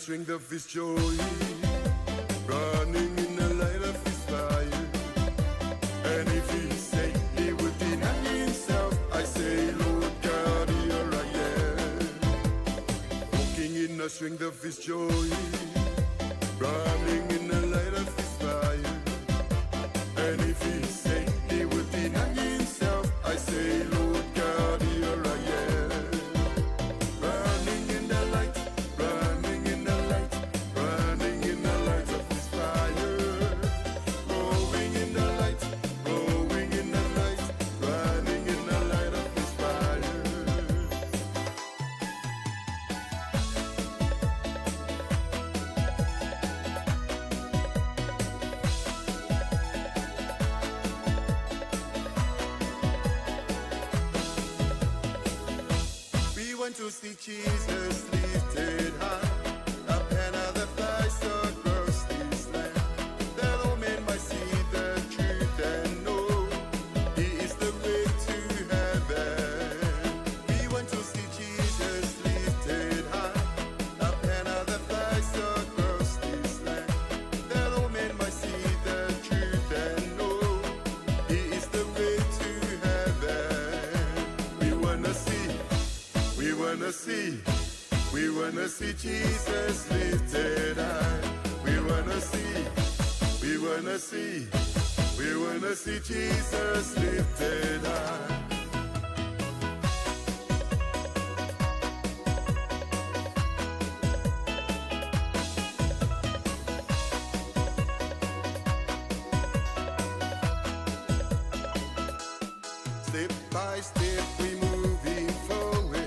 strength of his joy, running in the light of his fire. And if he say he would deny himself, I say, Lord God, here I am. Walking in the strength of his joy, running in the light of his fire. And if he say he would deny himself, I say, Lord God, here I am. Running in the light, running in the light, running in the light of his fire. Growing in the light, growing in the light, running in the light of his fire. We want to see Jesus lifted high, up another place across this land, that all men might see the truth and know He is the way to heaven. We want to see Jesus lifted high, up another place across this land, that all men might see the truth and know He is the way to heaven. We wanna see. We wanna see, we wanna see Jesus lifted high. We wanna see, we wanna see, we wanna see Jesus lifted high. Step by step we moving forward.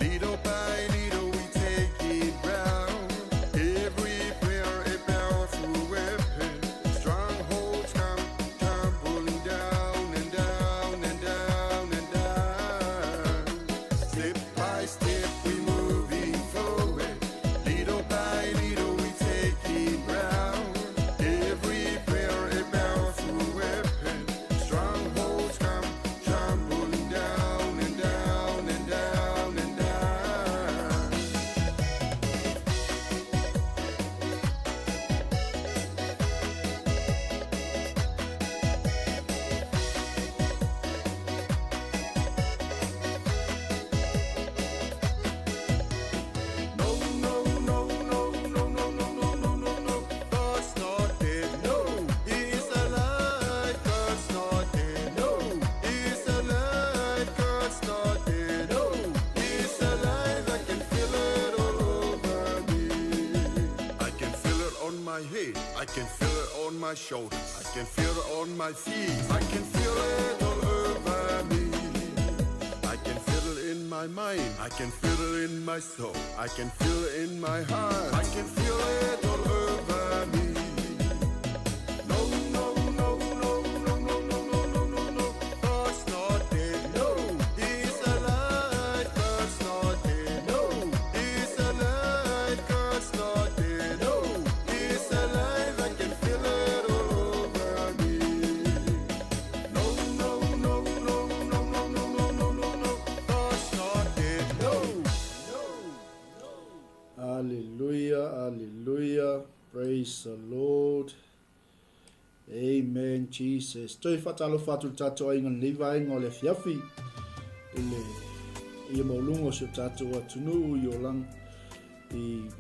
Little by little we take it round. Every prayer a powerful weapon. Strongholds come tumbling down and down and down and down. Step by step we moving forward. Little by little we take it round. Every prayer a powerful weapon. Strongholds come tumbling down and down and down and down. No, no, no, no, no, no, no, no, no, no, no. God's not dead. No, He's alive. God's not dead. No, He's alive. God's not dead. No, He's alive. I can feel it all over me. I can feel it on my head. I can feel it on my shoulders. I can feel it on my feet. I can feel it all over me. I can feel it in my mind. I can feel it in my soul. I can feel it in my heart. I can feel it all over me. No, no, no, no, no, no, no, no, no, no, no. God's not dead. No, He's alive. God's not dead. No, He's alive. God's not dead. No, He's alive. I can feel it all over me. No, no, no, no, no, no, no, no, no, no, no. God's not dead. No. Hallelujah, hallelujah. Praise the Lord. Amen, Jesus. Toi whatalofa atu le tātou aiga lenei vaenga o le afiafi i le ia maulunga o si o tātou atunuu i olaga i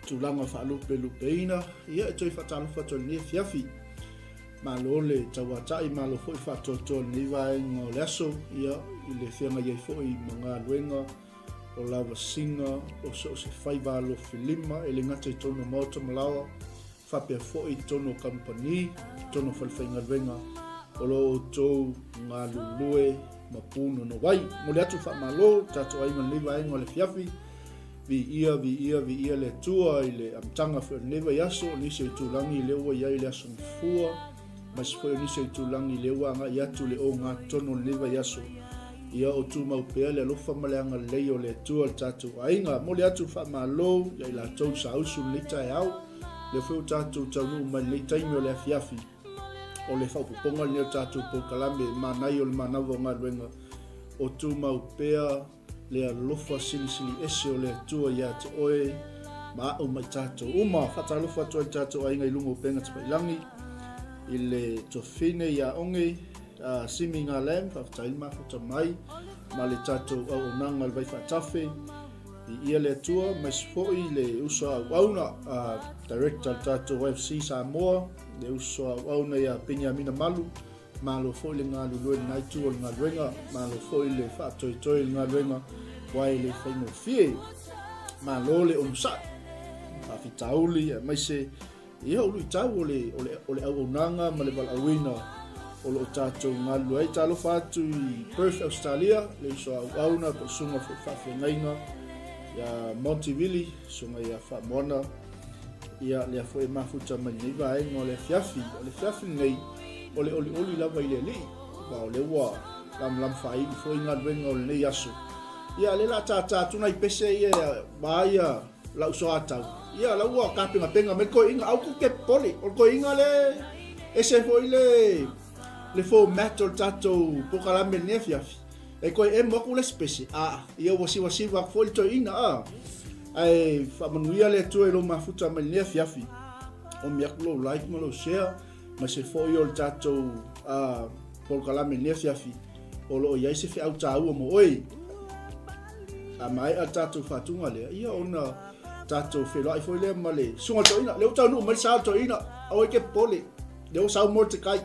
tulaga faalupelupeina. Ia e toe faatalofa atu ai lenei afiafi. Malo le tauata'i, malo foi faatoatoa i lenei vaega o le aso, ia, i le feagai ai foi ma galuega o lavasiga o so o se faiva alofilima, e le gata i totonu o maota ma laoa, faapea foi i totonu o kamupani, totonu o falefaigaluega o lo outou galulue ma pūnono ai. Momoli atu le faamalo i tatou aiga i lenei vaega o le afiafi. Viia, viia, viia le Atua i le amataga foi o lenei vaiaso, o nisi o itulagi lea ua i ai le Aso Gafua, aemaise foi o nisi o itulagi lea ua agai atu le ogatotonu o lenei vaiaso. Ia o tumau pea le alofa ma le agalelei o le Atua i le tatou aiga. Momoli atu le faamalo ia i latou sa usu i lenei taeao, lea foi ua tatou taunuu mai i lenei taimi o le afiafi. O le faaopoopoga lenei o le tatou polokalame manaia o le manava o galuega o tumau pea le alofa silisili ese o le Atua ia te oe. ma au ma i tatou uma. Faatalofa atu ai i tatou aiga i luga o upega tafailagi i le Tofine ia Oge Simi Ngalam, faafetai le mafuta mai ma le tatou auaunaga le vai faatafe. Viia le Atua, aemaise foi le uso a auauna, Director le tatou YFC Samoa, le uso a auauna ia Peniamina Malu, malo foi le galulue i lena itu o le galuega, malo foi le faatoetoe i le galuega, aua e le faigofie. Malo le onosai, faafitauli, aemaise Ia, o luitau o le, o le, o le auaunaga ma le valaauina o lo o tatou galulue ai. Talofa atu i Perth, Australia, le uso a auauna po o le susuga foi faafeagaiga ia Monty Willie, susuga ia Faamoana, ia lea foi e mafuta mai lenei vaega o le afiafi. O le afiafi lenei, o le olioli lava i le Alii, aua o lea ua lamulamo faaiu foi galuega o lenei aso. Ia, lea la tātā atu nai pese ia, ma ia, lau soatau, ia la ua tapenapenapenga mai le toeaina, aua tou te popole, o le toeaina le ese foi le le format o le tatou polokalame i lenei afiafi, e toe emo atu le isi pese, a ia ua sivasiva atu foi le toeaina, a. Ae faamanuia le Atua i lou mafuta mai lenei afiafi, omi atu lou like ma lou share, aemaise foi o le tatou polokalame i lenei afiafi, o lo o i ai se feau taua mo oe. A maea le tatou faatuga lea, ia ona tatou feiloai foi lea ma le susuga toeaina. Lea ua taunuu mai le sa o le toeaina, aua e te popole, lea ua sau mo le tekai.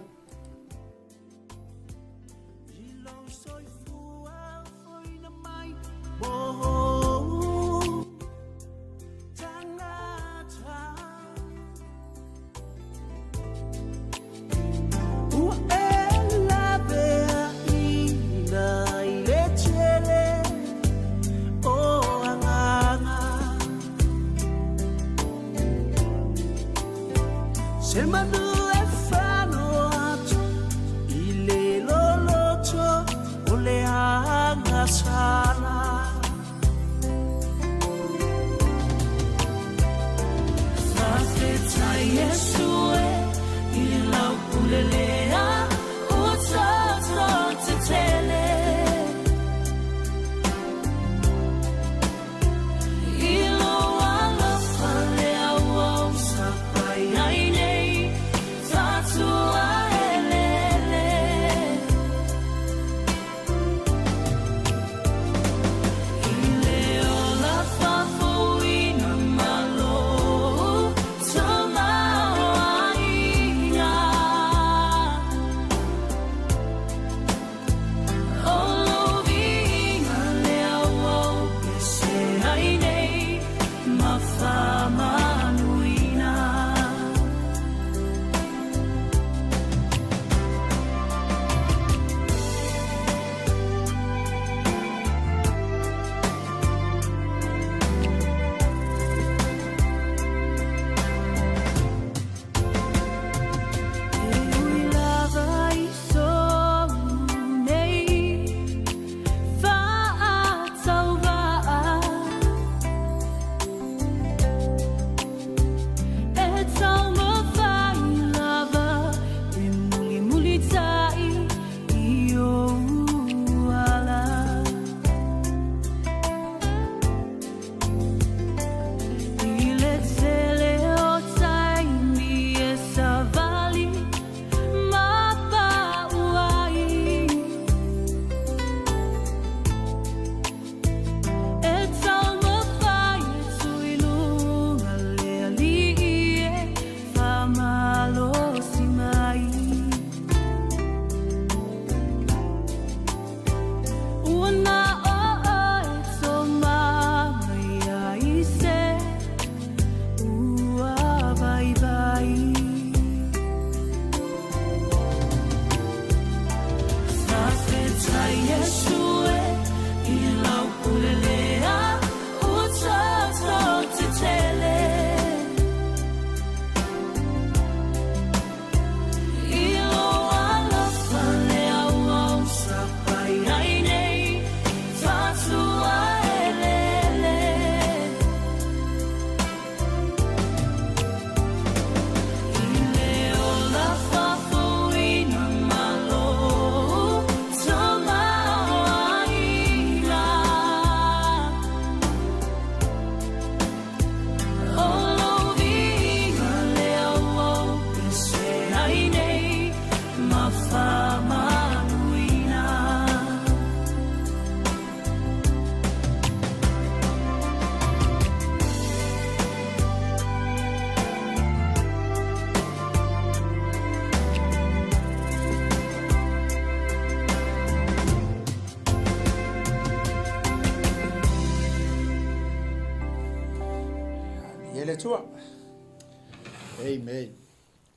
Amen.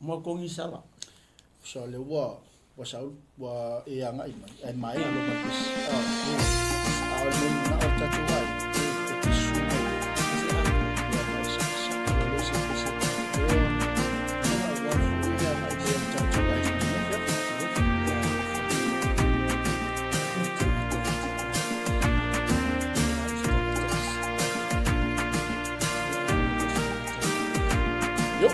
Mo kongisala. So le ua ua sau ua e agai mai ae maea lo mai pesi. Ah, a o le na o tatou ai e te su mai. Ia mai sa sa o le se pesi. O na ua fu ia mai le tatou ai. Yo.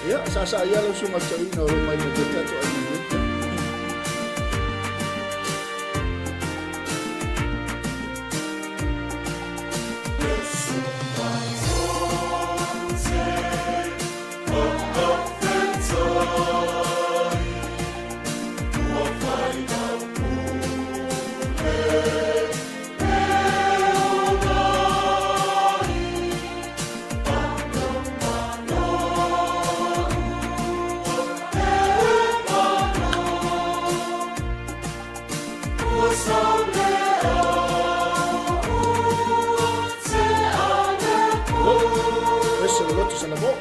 Ia, sa sa ia lau susuga toeaina o lo mai le tatou aiga nei. Ese le loto salamo.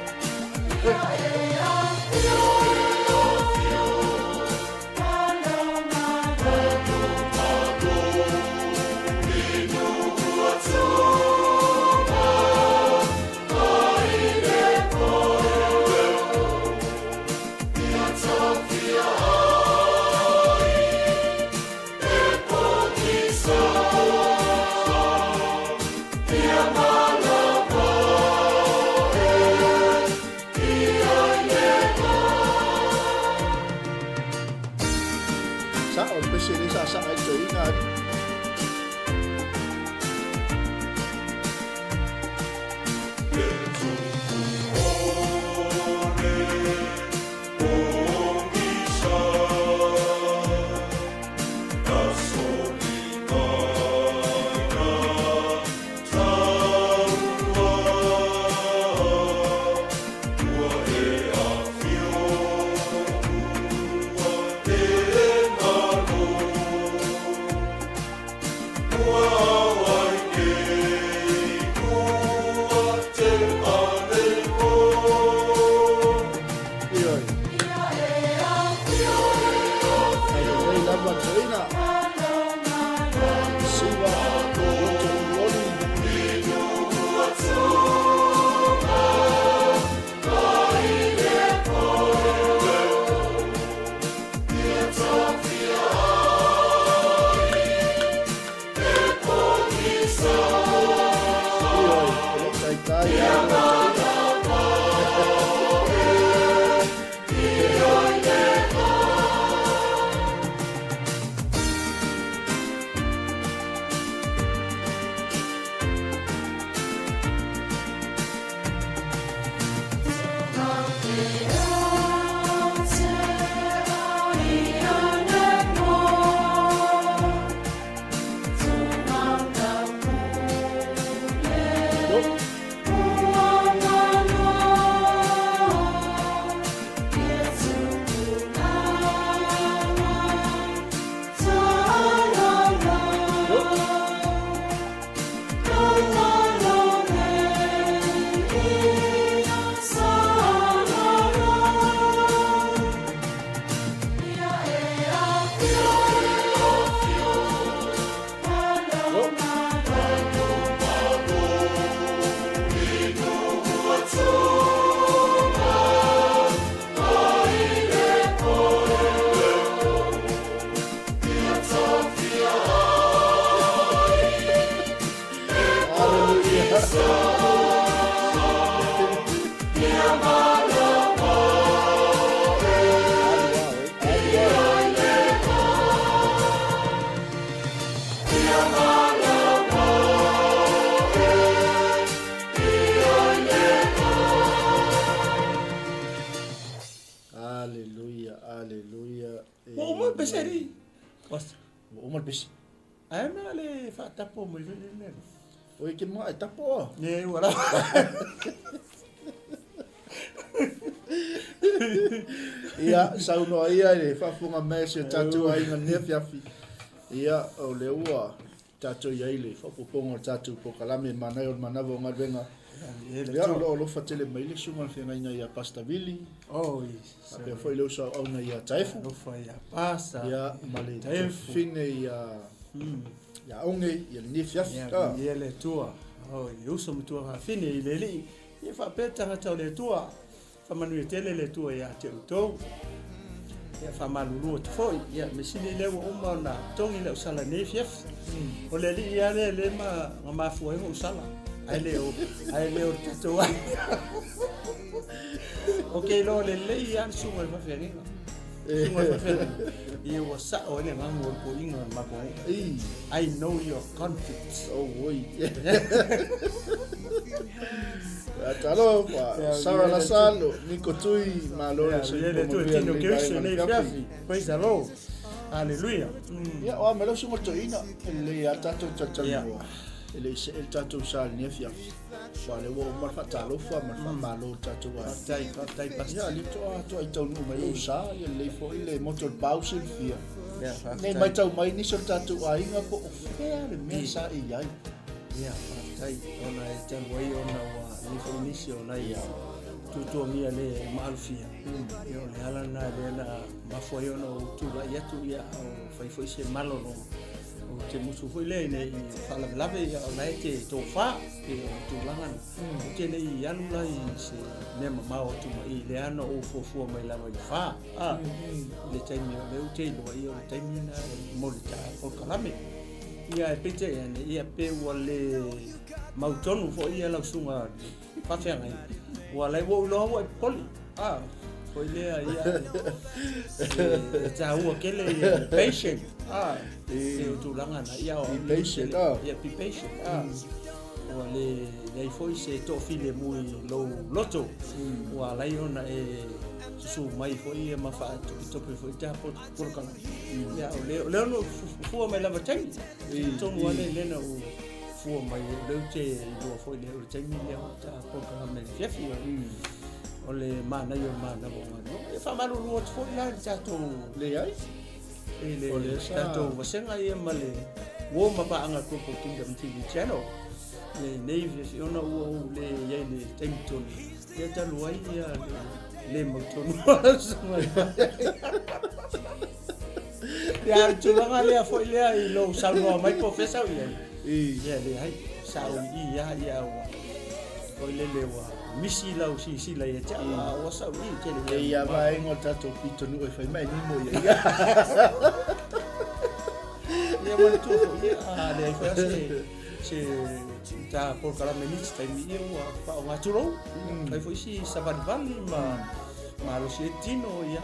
Sa o le pese le sa sa ai toeaina ali. Ioe. Ai lelei lava toeaina. Siva loto olioli. Ioe, e le taitai a le toeaina. Yo. Yo. Yo. Hallelujah. Hallelujah, hallelujah. Ua uma le pese alii. Pastor. Ua uma le pese. Ae mea le faatapo mai foi le mea. Oi ke mua e tapo. Ne ua lava. Ia, saunoa ia i le faafofoga mai a si o tatou aiga i lenei afiafi. Ia, o lea ua tatou i ai i le faaopoopoga o le tatou polokalame Manaia o le Manava o Galuega. Ia, o lo o alofa tele mai le Susuga i le Feagaiga ia Pastor Vili. Oh, yes. Faapea foi le uso auauna ia Taefu. Alofa ia Pasa. Ia, ma le Tafine ia ia Oge, ia lenei afiafi. Ia, ia le Atua. Oh, i uso ma tuafafine i le Alii. Ia faapea tagata o le Atua. Faamanuia tele le Atua ia te outou. Ia faamalulu atu foi. Ia mea sili lea ua uma ona togi lau sala i lenei afiafi. O le alii lava lea lea ma na mafua ai ona ou sala. Ae le o ae le o le tatou aiga. Ou te iloa lelei lava le susuga i le faafeagaiga. Susuga i le faafeagaiga. Ia ua sao ai le agaga o le toeaina o le matou nuu. I know your conflict. Oh, oi. Talofa, Sarah Lasalo, Niko Tui, malo le soifua manuia lenei vaega o le afiafi. Praise the Lord. Hallelujah. Ia, o a mai lau susuga toeaina, e lelei lava le tatou talatalanoa, e le i see le tatou sa i lenei afiafi. Aua o lea ua uma le faatalofa ma le faamalo i le tatou aiga. Faafetai, faafetai Pastor. Ia, o lea faatoa taunuu mai lou sa, ia lelei foi le moto o le pau silafia. Ia, faafetai. Nei matau mai nisi o le tatou aiga po o fea le mea sa e i ai. Ia, faafetai, ona e talu ai ona ua i ai foi nisi o nai tuatuagia le maalofia. Ia, o le ala lena lea na mafua ai ona ou tulai atu, ia, a o fai foi se malologa. Ou te musu foi lea ina i faalavelave, ia, o la e te tofa, pei o le tulaga na. Ou te le i alu la i se mea mamao atu ma i, lea na ou fuafua mai lava i le fa, a, i le taimi o lea ou te iloa, ia, o le taimi lena mo le ta polokalame. Ia, ae peitai ane, ia, pe ua le mautonu foi ia lau susuga faafeagai, ua la ua ou iloa ua e popole. A, foi lea, ia, e taua tele ia le patient, a, e o tulaga na, ia, Be patient, a. Ia, be patient, a. Ua le leai foi se toafilemu i lou loto, ua ala ai ona e susu mai foi ia ma faatopetope foi ta polokalame. Ia, o lea, o lea na ou fua mai lava i taimi. Tonu lava lea na ou fua mai, o lea ou te iloa foi lea, o le taimi lea o ta polokalame i le afiafi. O le manaia o le manava o galuega. E faamalulu atu foi la i le tatou Leai. i le tatou vasega ia ma le uo ma paaga Global Kingdom TV Channel. Ia i nei afiafi ona ua ou le i ai i le taimi tonu. Ia talu ai ia le le mautonu Ia, o le tulaga lea foi lea i lou saunoa mai po o fea sau i ai. Ia, leai, sa ou i i lava, ia ua foi lele ua misi lau silasila ia te au, a ua sau i i tele E ia vaega o le tatou pitonuu e fai mai nimo ia ia. Ia manatua foi, ia, a leai foi se se ta polokalame nisi taimi ia ua faaaoga tulou. Fai foi si savalivali ma malosi ai tino ia.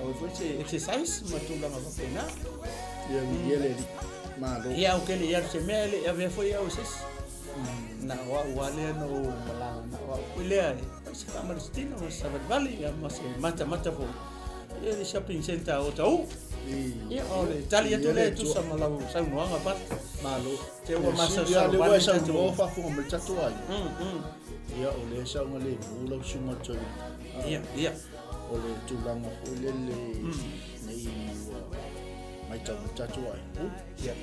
Au foi se exercise ma tulaga faapena. Ia viia le Alii. Malo. Ia, ou te le i alu se mea, e le i avea foi au e se isi. Na o au lava lea na ou malaga, na o au foi lea e fai se faamalositino ma se savalivali ia ma se matamata foi i le shopping centre o Tauu. Ia, o le tali atu lea e tusa ma lau saunoaga, Pastor. Malo. Te ua masaosao mai le tatou. Faafofoga mai le tatou aiga. Ia, o lea sa ogalemu lau susuga Toeaina. Ia, ia. O le tulaga foi lele nei ua matau mai tatou aiga. Ia.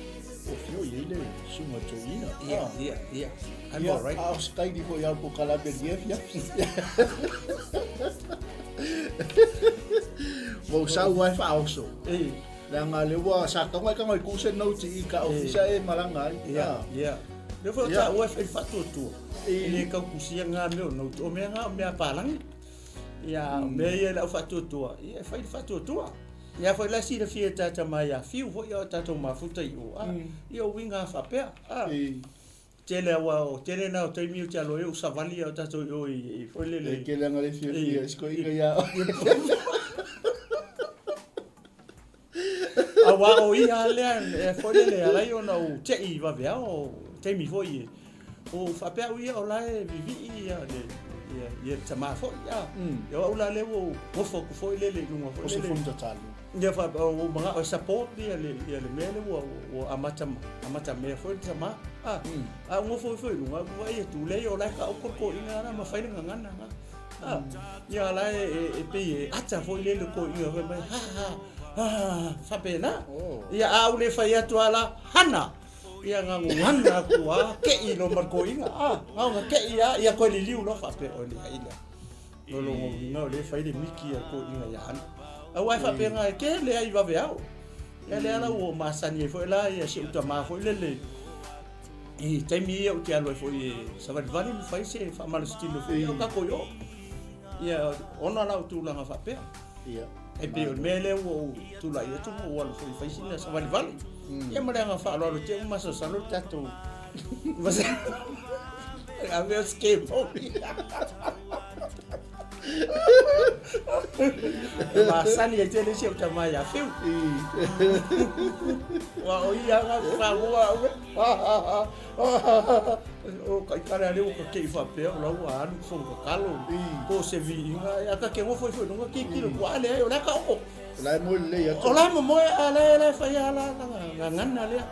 Ua fio i ai le susuga toeaina. Ia, ia, ia. I'm all right. A o se taimi foi ao polokalame i lenei afiafi. Ua ou sau lava e faaoso. Leaga lea ua sa tago ai tago i ku se note i ka ofisa e malaga ai. Ia, ia. Lea foi o taua e fai faatuatua. E le tau tusia na mea o note. O mea na o mea a palagi. Ia, o mea ia i lau faatuatua, ia e fai le faatuatua. Ia foi la silafia e tata mai ia fiu foi o tatou mafuta i o. A, ia o uiga faapea. A, tele aua o tele na o taimi o te alo ai o savali o tatou i o i foi lele. E kele anga le fiafia i ko inga ia. Aua o ia lea e foi lele alai ona ou te'i vaveao o taimi foi e o faapea au ia o la e vivii ia le ia ia le tama foi a. Ia o au la lea ua ou nofo atu foi lele i luga foi O se lele. fono tatalo. Ia faapea ua ou manao e support ia le ia le mea lea ua ua amata amata mea foi le tama a. A ou nofo ifo i luga ou vaai atu leai o la e taoto le toeaina la ma fai le gagana na. A, ia la e e pei e ata foi lele toeaina fai mai ha ha. Faapena. Ia, a ou le fai atu lava la, Hana! Ia gagogana atu lava, ke'i loa ma le toeaina. Gaoga ke'i lava, ia toe liliu loa faapea, oi leai la. O lona uiga o lea e fai le miki a le toeaina ia Hana. Aua e faapena e tele ai vaveao. Ia lea la ua ou masani ai foi la ia si ou tama foi lele i taimi ia ou te alu ai foi e savalivali ma fai se faamalositino foi o tatou i o. Ia ona la o tulaga faapea. Ia. E pei o le mea lea ua ou tulai atu ma ou alu foi e fai sina savalivali. Ia ma le agaga faaaloalo te i ua masalosalo le tatou Ave o se kemoni. E masani ai tele si ou tama ia Fiu. Ua o ia nga whangoa au e. O kai kare ale o ka kei whapea o lau a alu fong ka kalo. Po se vi inga e aka ke ngofo ifo nunga ki kilo kua ale ai o la ka oko. O la e moe lelei atu. O la e momoe a la e la e whai a la la nga ngana lea.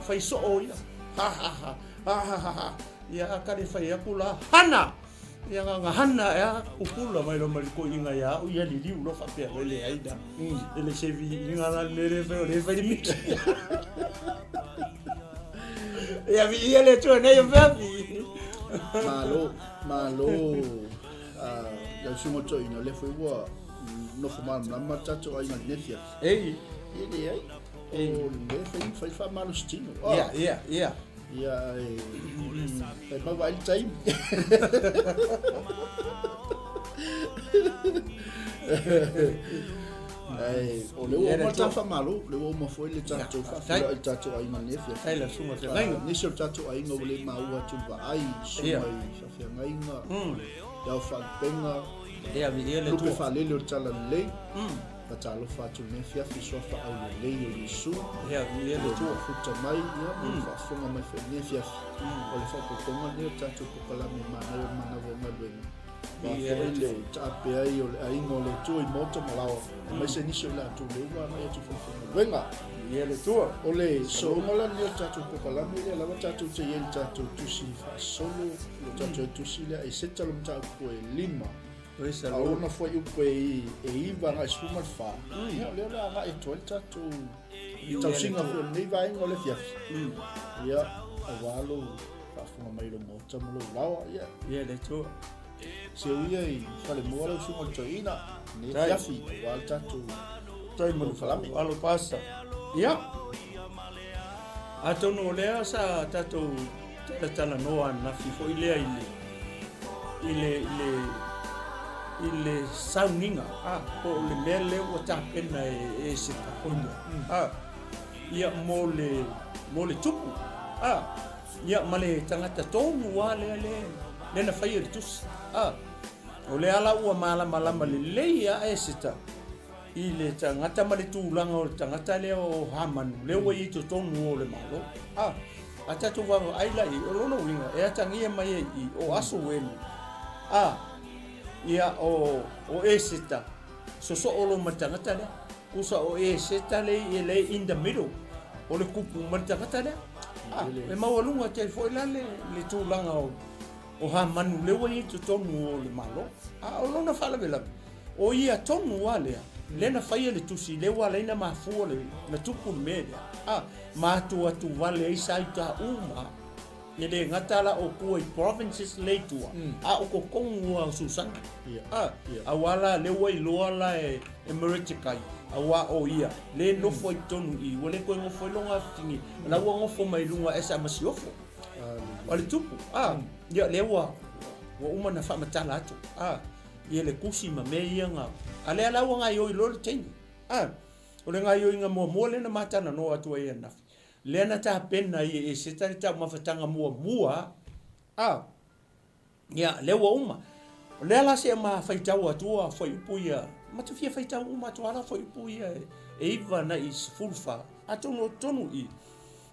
Whai so o ia. Ha ha ha. Ha ha ha ha. Ia a kare whai aku la. Hana! Ia nga nga hana e a pupula mai lo mali ko inga ia au ia liliu lo whapea lo le aida. E le se vi inga la mere whai o le whai miki. Ia vi ia le tua nei o whea vi. Malo, malo. Lau susuga toeaina, o lea foi ua nofo malamalama le tatou aiga i lenei afiafi. Ei. Ia leai. O lea foi fai faamalositino. Ia, ia, ia. Ia, e, e maua ai le taimi. Ai, o le ua uma le faamalo, le ua uma foi le tatou faafeiloai i le tatou aiga i lenei afiafi. Faafetai lau susuga feagaiga. Nisi o le tatou aiga ua le maua atu le vaai, susuga i faafeagaiga, le ao faalupega, lupe faalele o le Talalelei. Faatalofa atu i lenei afiafi i suafa aulelei o Iesu. Ia, viia le Atua. Mafuta mai, ia, ma le faafofoga mai foi i lenei afiafi. O le faaopoopoga lenei o le tatou polokalame manaia o le manava o galuega. Aua foi le taape ai o le aiga o le Atua i maota ma laoa, aemaise nisi o i latou lea ua agai atu i falefaigaluega. Viia le Atua. O le sooga la lenei o le tatou polokalame lea lava tatou te i ai i le tatou tusi faasolo, le tatou tusi lea Eseta lo mataupu e 5. A o lona fuaiupu e 9 agai 14, ia o lea o le a agai atu ai le tatou tausiga foi o lenei vaega o le afiafi. Ia, aua lou faafofoga mai i lou maota ma lou laoa. Ia, Ia le Atua. Seu ia i Falemoa lau susuga i le toeaina, lenei afiafi, aua le tatou Tai mo le polokalame. Alo pasta. Ia. Atonu o lea sa tatou talatalanoa ananafi foi lea i le i le i le i le sauniga a po o le mea lea ua tapena e e se tapoina a ia mo le mo le tupu a ia ma le tagata tonu a lea le lea na faia le tusi a o lea la ua malamalama lelei a Eseta i le tagata ma le tulaga o le tagata lea o Hamanu, lea ua i ai totonu o le Malo. A, a tatou vaavaai la i ai, o lona uiga, e atagia mai ai i i, o Asuelu, a, ia, o, o Eseta, sosoo loa ma le tagata lea. Tusa o Eseta lea i lea in the middle, o le kupu ma le tagata lea. A, e maualuga tele foi la le, le tulaga o, O Hamanu lea ua i ai totonu o le Malo. A o lona faalavelave, o ia tonu lava lea, lea na faia le tusi, lea ua ala ai na mafua le, na tupu le mea lea, a, ma atuatu vale ai sa uta uma, e le gata la o tua i provinces lea i tua, a o totonu lava o Susana. A, aua la lea ua iloa la e, e Muritikai, aua o ia, lea e nofo ai totonu i i, ua le toe nofo ai lona afitini, o la ua nofo mai luga ese a masiofo. O le tupu, a, ia lea ua, ua uma na faamatala atu, a, ia le tusi ma mea ia nga, a lea la ua gaioi loa le taimi, a, o le gaioiga muamua lea na ma talanoa atu ai ananafi, lea na tapena ai e Eseta le taumafataga muamua, a, Ia, lea ua uma. O lea la seia ma faitau atu a fuaiupu ia, ma te fia faitau uma atu lava la fuaiupu ia e 9 agai 14. Atonu o totonu i i,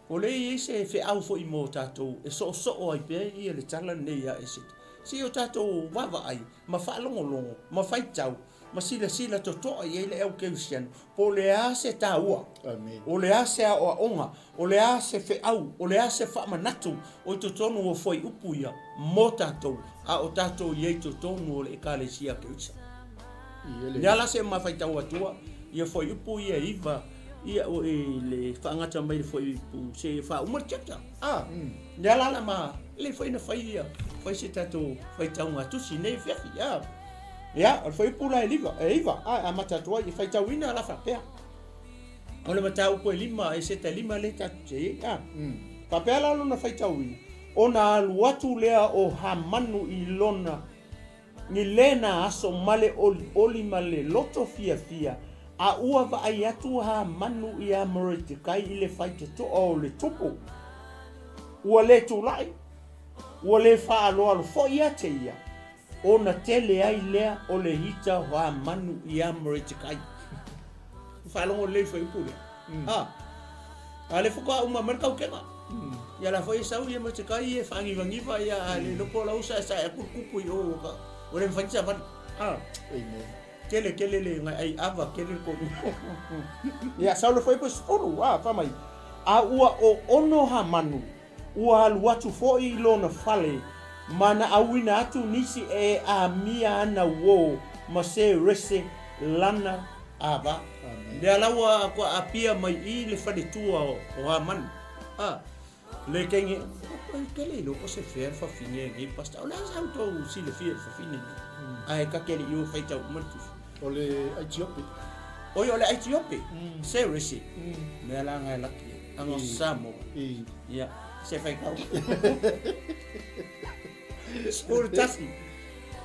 o lea e i ai se feau foi mo tatou e soosoo ai pea ia le tala lenei ia Eseta. Se i o tatou vaavaai ma faalogologo ma faitau ma silasila totoa i ai le au kerisiano, po o le a se taua, o le a se aoaoga, o le a se feau, o le a se faamanatu o i totonu o fuaiupu ia mo tatou, a o tatou i ai i totonu o le Ekalesia Kerisiano. Lea la se ma faitau atua. Ia fuaiupu ia e 9 ia o i le faagata mai le fuaiupu se faauma le chapter. A, le ala la ma le foi na fai ia fai se tatou faitauga tusi nei afiafi. A, ia, o le fuaiupu la e 5, e 9, a, amata atu ai e faitauina la faapea. O le mataupu e 5, e seta e 5 le tatou te i ai. A, faapea la lona faitauina, ona alu atu lea o Hamanu i lona I lena aso ma le olioli ma le loto fiafia, a ua vaai atu Hamanu iā Moretekai i le faitotoa o le tupu, ua le tulai, ua le faaaloalo foi ia te ia, ona tele ai lea o le ita o Hamanu iā Moretekai. Ua faalogo lelei i le fuaiupu lea? A. A lea faatoa uma mai le tautega. Ia la foi e sau ia Moretekai ia e faagivagiva ia a le iloa po o la ua saesae atu le kupu i o ka ua le mafai ona savali. A. Amen. Tele tele le ngai ai ava tele le kolu. Ia sau le fuaiupu 10, a fai mai, a ua oono Hamanu, ua alu atu foi i lona fale, ma na auina atu nisi e amia ana uō ma Serese lana ava. Lea la ua apia mai i le faletua o Hamanu. A, le kenge, ke le iloa po se fea le fafine e nei pastor. O le a sa outou silafia i le fafine nei? Ae ta te le i o e faitau uma le tusi. O le Aitiope. Oi, o le Aitiope. Serese. Mea la nga e laki ai. Anga Samoa. Ia, se faitau. 11.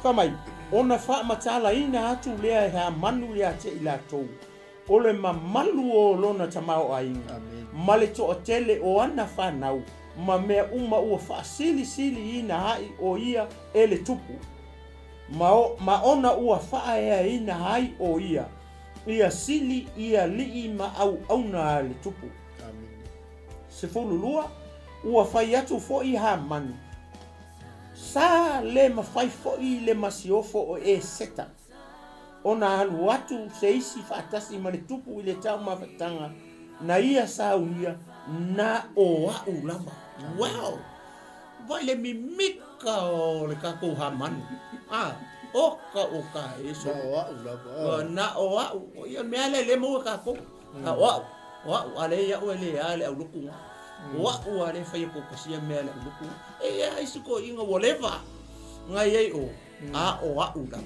Fai mai, ona faamatalaina atu lea e Hamanu ia te i latou, o le mamalu o lona tamaoaiga, ma le toatele o ana fanau, ma mea uma ua faasilisiliina ai o ia e le tupu, ma, ma ona ua faaeaina ai o ia, ia sili i alii ma auauna a le tupu. 12, ua fai atu foi Hamani, Sa le mafai foi le masiofo o Eseta ona alu atu se isi faatasi ma le tupu i le taumafataga na ia saunia na o a'u lava. Wow! Vaai le mimika o le tatou Hamani. A, oka oka e Na o a'u lava. A. Na o a'u. Ia mea lea e le maua e tatou. A o a'u, o a'u, a le ia'u e le a le aulotu ga. O a'u a le faia kokasia mea le aulotu ga. E ia isi toeaiina ua leva ngai ai o, a o a'u lava.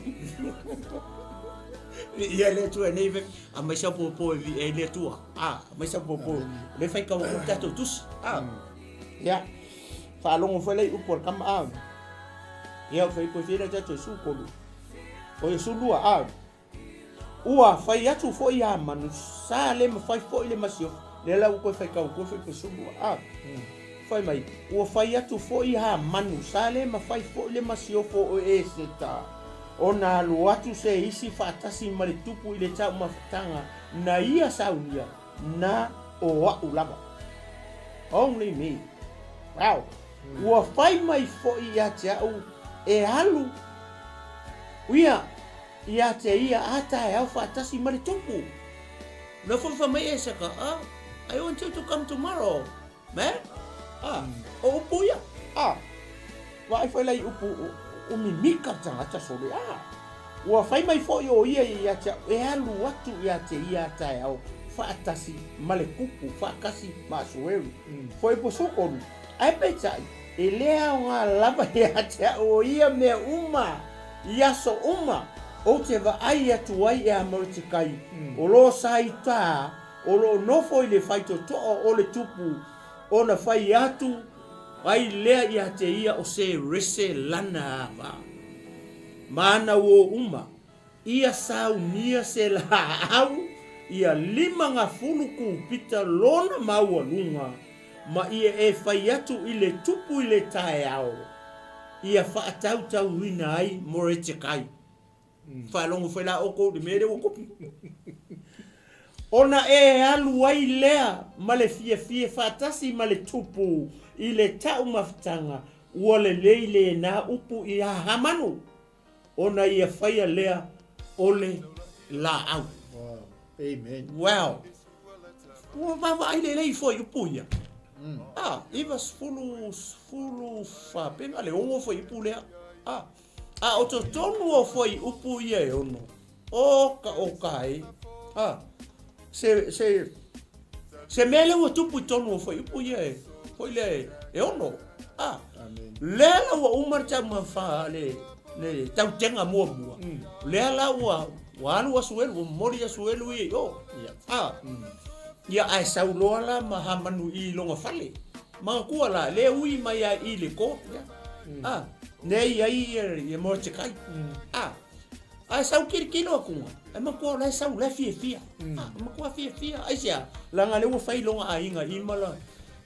Ia le Atua nei ve, a mai sau popo e vi e le Atua. A, mai sau popo, le fai kau o tatou tusi. A, ia, faalogo foi lea i upu a le kama, a. Ia, fai po fia le tatou su kolu. O ia su lua, a. Ua fai atu foi ia Manu, sa le mafai foi le masiofo, lea la ua toe faitau atu ai foi pe sulu a. Fai mai, ua fai atu foi ia Manu, sa le mafai foi le masiofo o Eseta, ona alu atu se isi faatasi ma le tupu i le taumafataga na ia saunia, na o a'u lava. Only me. Wow. Ua fai mai foi ia te a'u e alu ia Ia te ia a taeao faatasi ma le tupu. Na fofa mai Esaka, ah, I want you to come tomorrow, man. Ah, o upu ia. Ah, vaai foi la i upu o mimika le tagata sole. Ah, ua fai mai foi o ia ia te au, e alu atu ia te ia a taeao faatasi ma le tupu, faatasi ma Asueru. Foi po sukolu, ae peitai, e le aoga lava ia te au o ia mea uma. I aso uma, ou te vaai atu ai e a Morotekai, o lo sa i tā, o lo o nofo i le faitotoa o le tupu, ona fai atu ai lea ia te ia o Serese lana ava. Ma ana uo uma, ia saunia se laau ia 50 kūpita lona maualuga, ma ia e fai atu i le tupu i le taeao, ia faatautauina ai Moretekai. Faalogo foi la oukou i le mea lea ua tupu. Ona e alu ai lea ma le fiafia faatasi ma le tupu i le taumafataga, ua lelei lena upu i a Hamanu, ona ia faia lea o le laau. Wow. Amen. Wow. Ua vaavaai lelei foi upu ia. Ah, 90, sefulu faapena le ono fuaiupu lea. Ah, a o totonu o fuaiupu ia e ono, oka oka e. A, se, se, se mea lea ua tupu i totonu o fuaiupu ia e, foi lea e ono. A, lea la ua uma le taumafa le, le tautega muamua, lea la ua, ua alu asuelu, ua momoli asuelu ia i o. A, ia ae sau loa la ma Hamanu i lona fale. Manatua la, lea ui mai a i le court lea. A, lea i ai ia, ia Mordecai. A, Ae sau kilokilo atu ga, e matua o la e sau, la e fiafia. A, e matua fiafia. Aisea? Leaga lea ua fai lona aiga i ma la,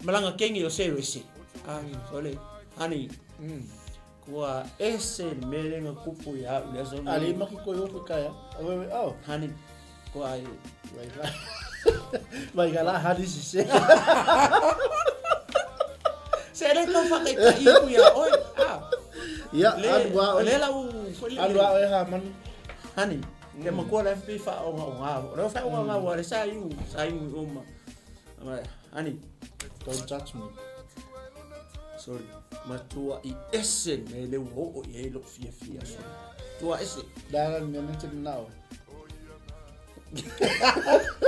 ma lana kegi o Serese. A, sole, honey, ua ese le mea lea na tupu ia au i le aso A le maki koe ofu kai a. Awe oh. Honey, kua ai. Vai ka. Vai ka la honey si se. Se le tau whakaitai aku ia oe. Ah. Ia, alu a oe. Le lau foi le. Alu a oe ha manu. Honey, ke makua la fi fa o ngau ngau. Leo fa o ngau ngau le sa iu, sa iu i oma. Honey, don't judge me. Sorry. Matua i ese me le ua oo i ai lou fiafia sorry. Tua ese. La la mea ne te manao.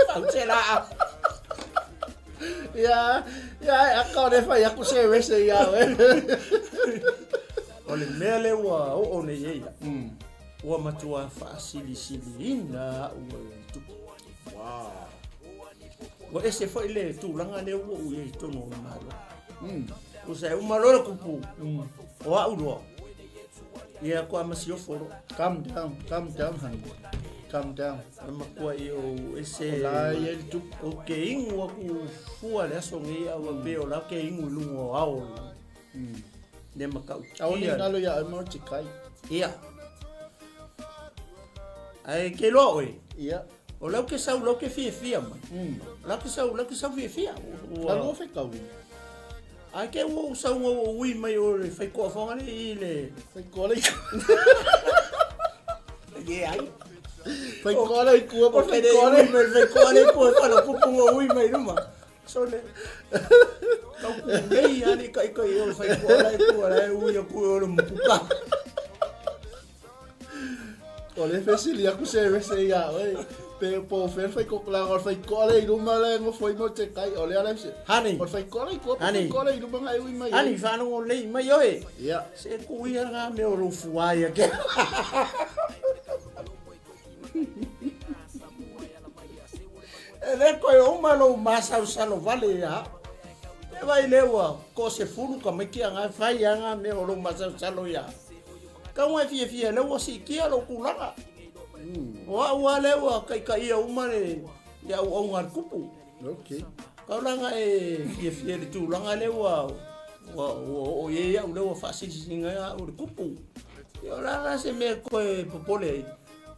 Fau la. Ia, ia, a ka le fai aku se wese ia oe. O le mea lea ua oo nei e ia. Ua matua faasilisiliina au e le tupu. Wow. Ua ese foi le tulaga lea ua ou i ai i totonu o le Malo. Tusa e uma loa le kupu o au loa. Ia ko ama siofo loa. Calm down, calm down honey. Calm down. E matua i ou ese. O la e i ai le tupu. Ou te igu aku fua le aso nei a ua pei o la ke igu i luga o ao. Le matautia. Aole i galo ia oe ma o te kai. Ia. Ae ke loa oe. Ia. O lau ke sau, lau ke fiafia mai. Lau ke sau, lau ke sau fiafia. Ua. Lau fe kau. Ae ke ua ou sau ua ou ui mai o le whaikoa whangare i le... Whaikoa le Ye ai. Whaikoa le kua pa whaikoa le. Mai whaikoa le kua whala kupunga ui mai luma. So le... Kau ku nei ani kai kai o le whaikoa le kua le ui a kua o le mukuka. O le fesili aku se wese ia oe. Pe po fe fai ko la o fai ko le luma le ngo foi mo te kai o le ala se. Honey. O fai ko le ko Honey. ko le luma ngai ui mai. Honey, whanongo lei mai oe. Ia. Se ku ia ngā mea o rō fuai a ke. E le koe uma lou masaosalo vale ia. E vai le ua ko se fulu ka maiti a ngā whai a ngā mea o lou masaosalo ia. Kau e fiafia lea ua siitia lou tulaga. O au lava lea ua taitaia uma le auauga a le tupu. Okay. Kau laga e fiafia i le tulaga lea ua ua oo i ai au lea ua faasilisiliga ai au i le tupu. Ia o le a la se mea e toe popole ai?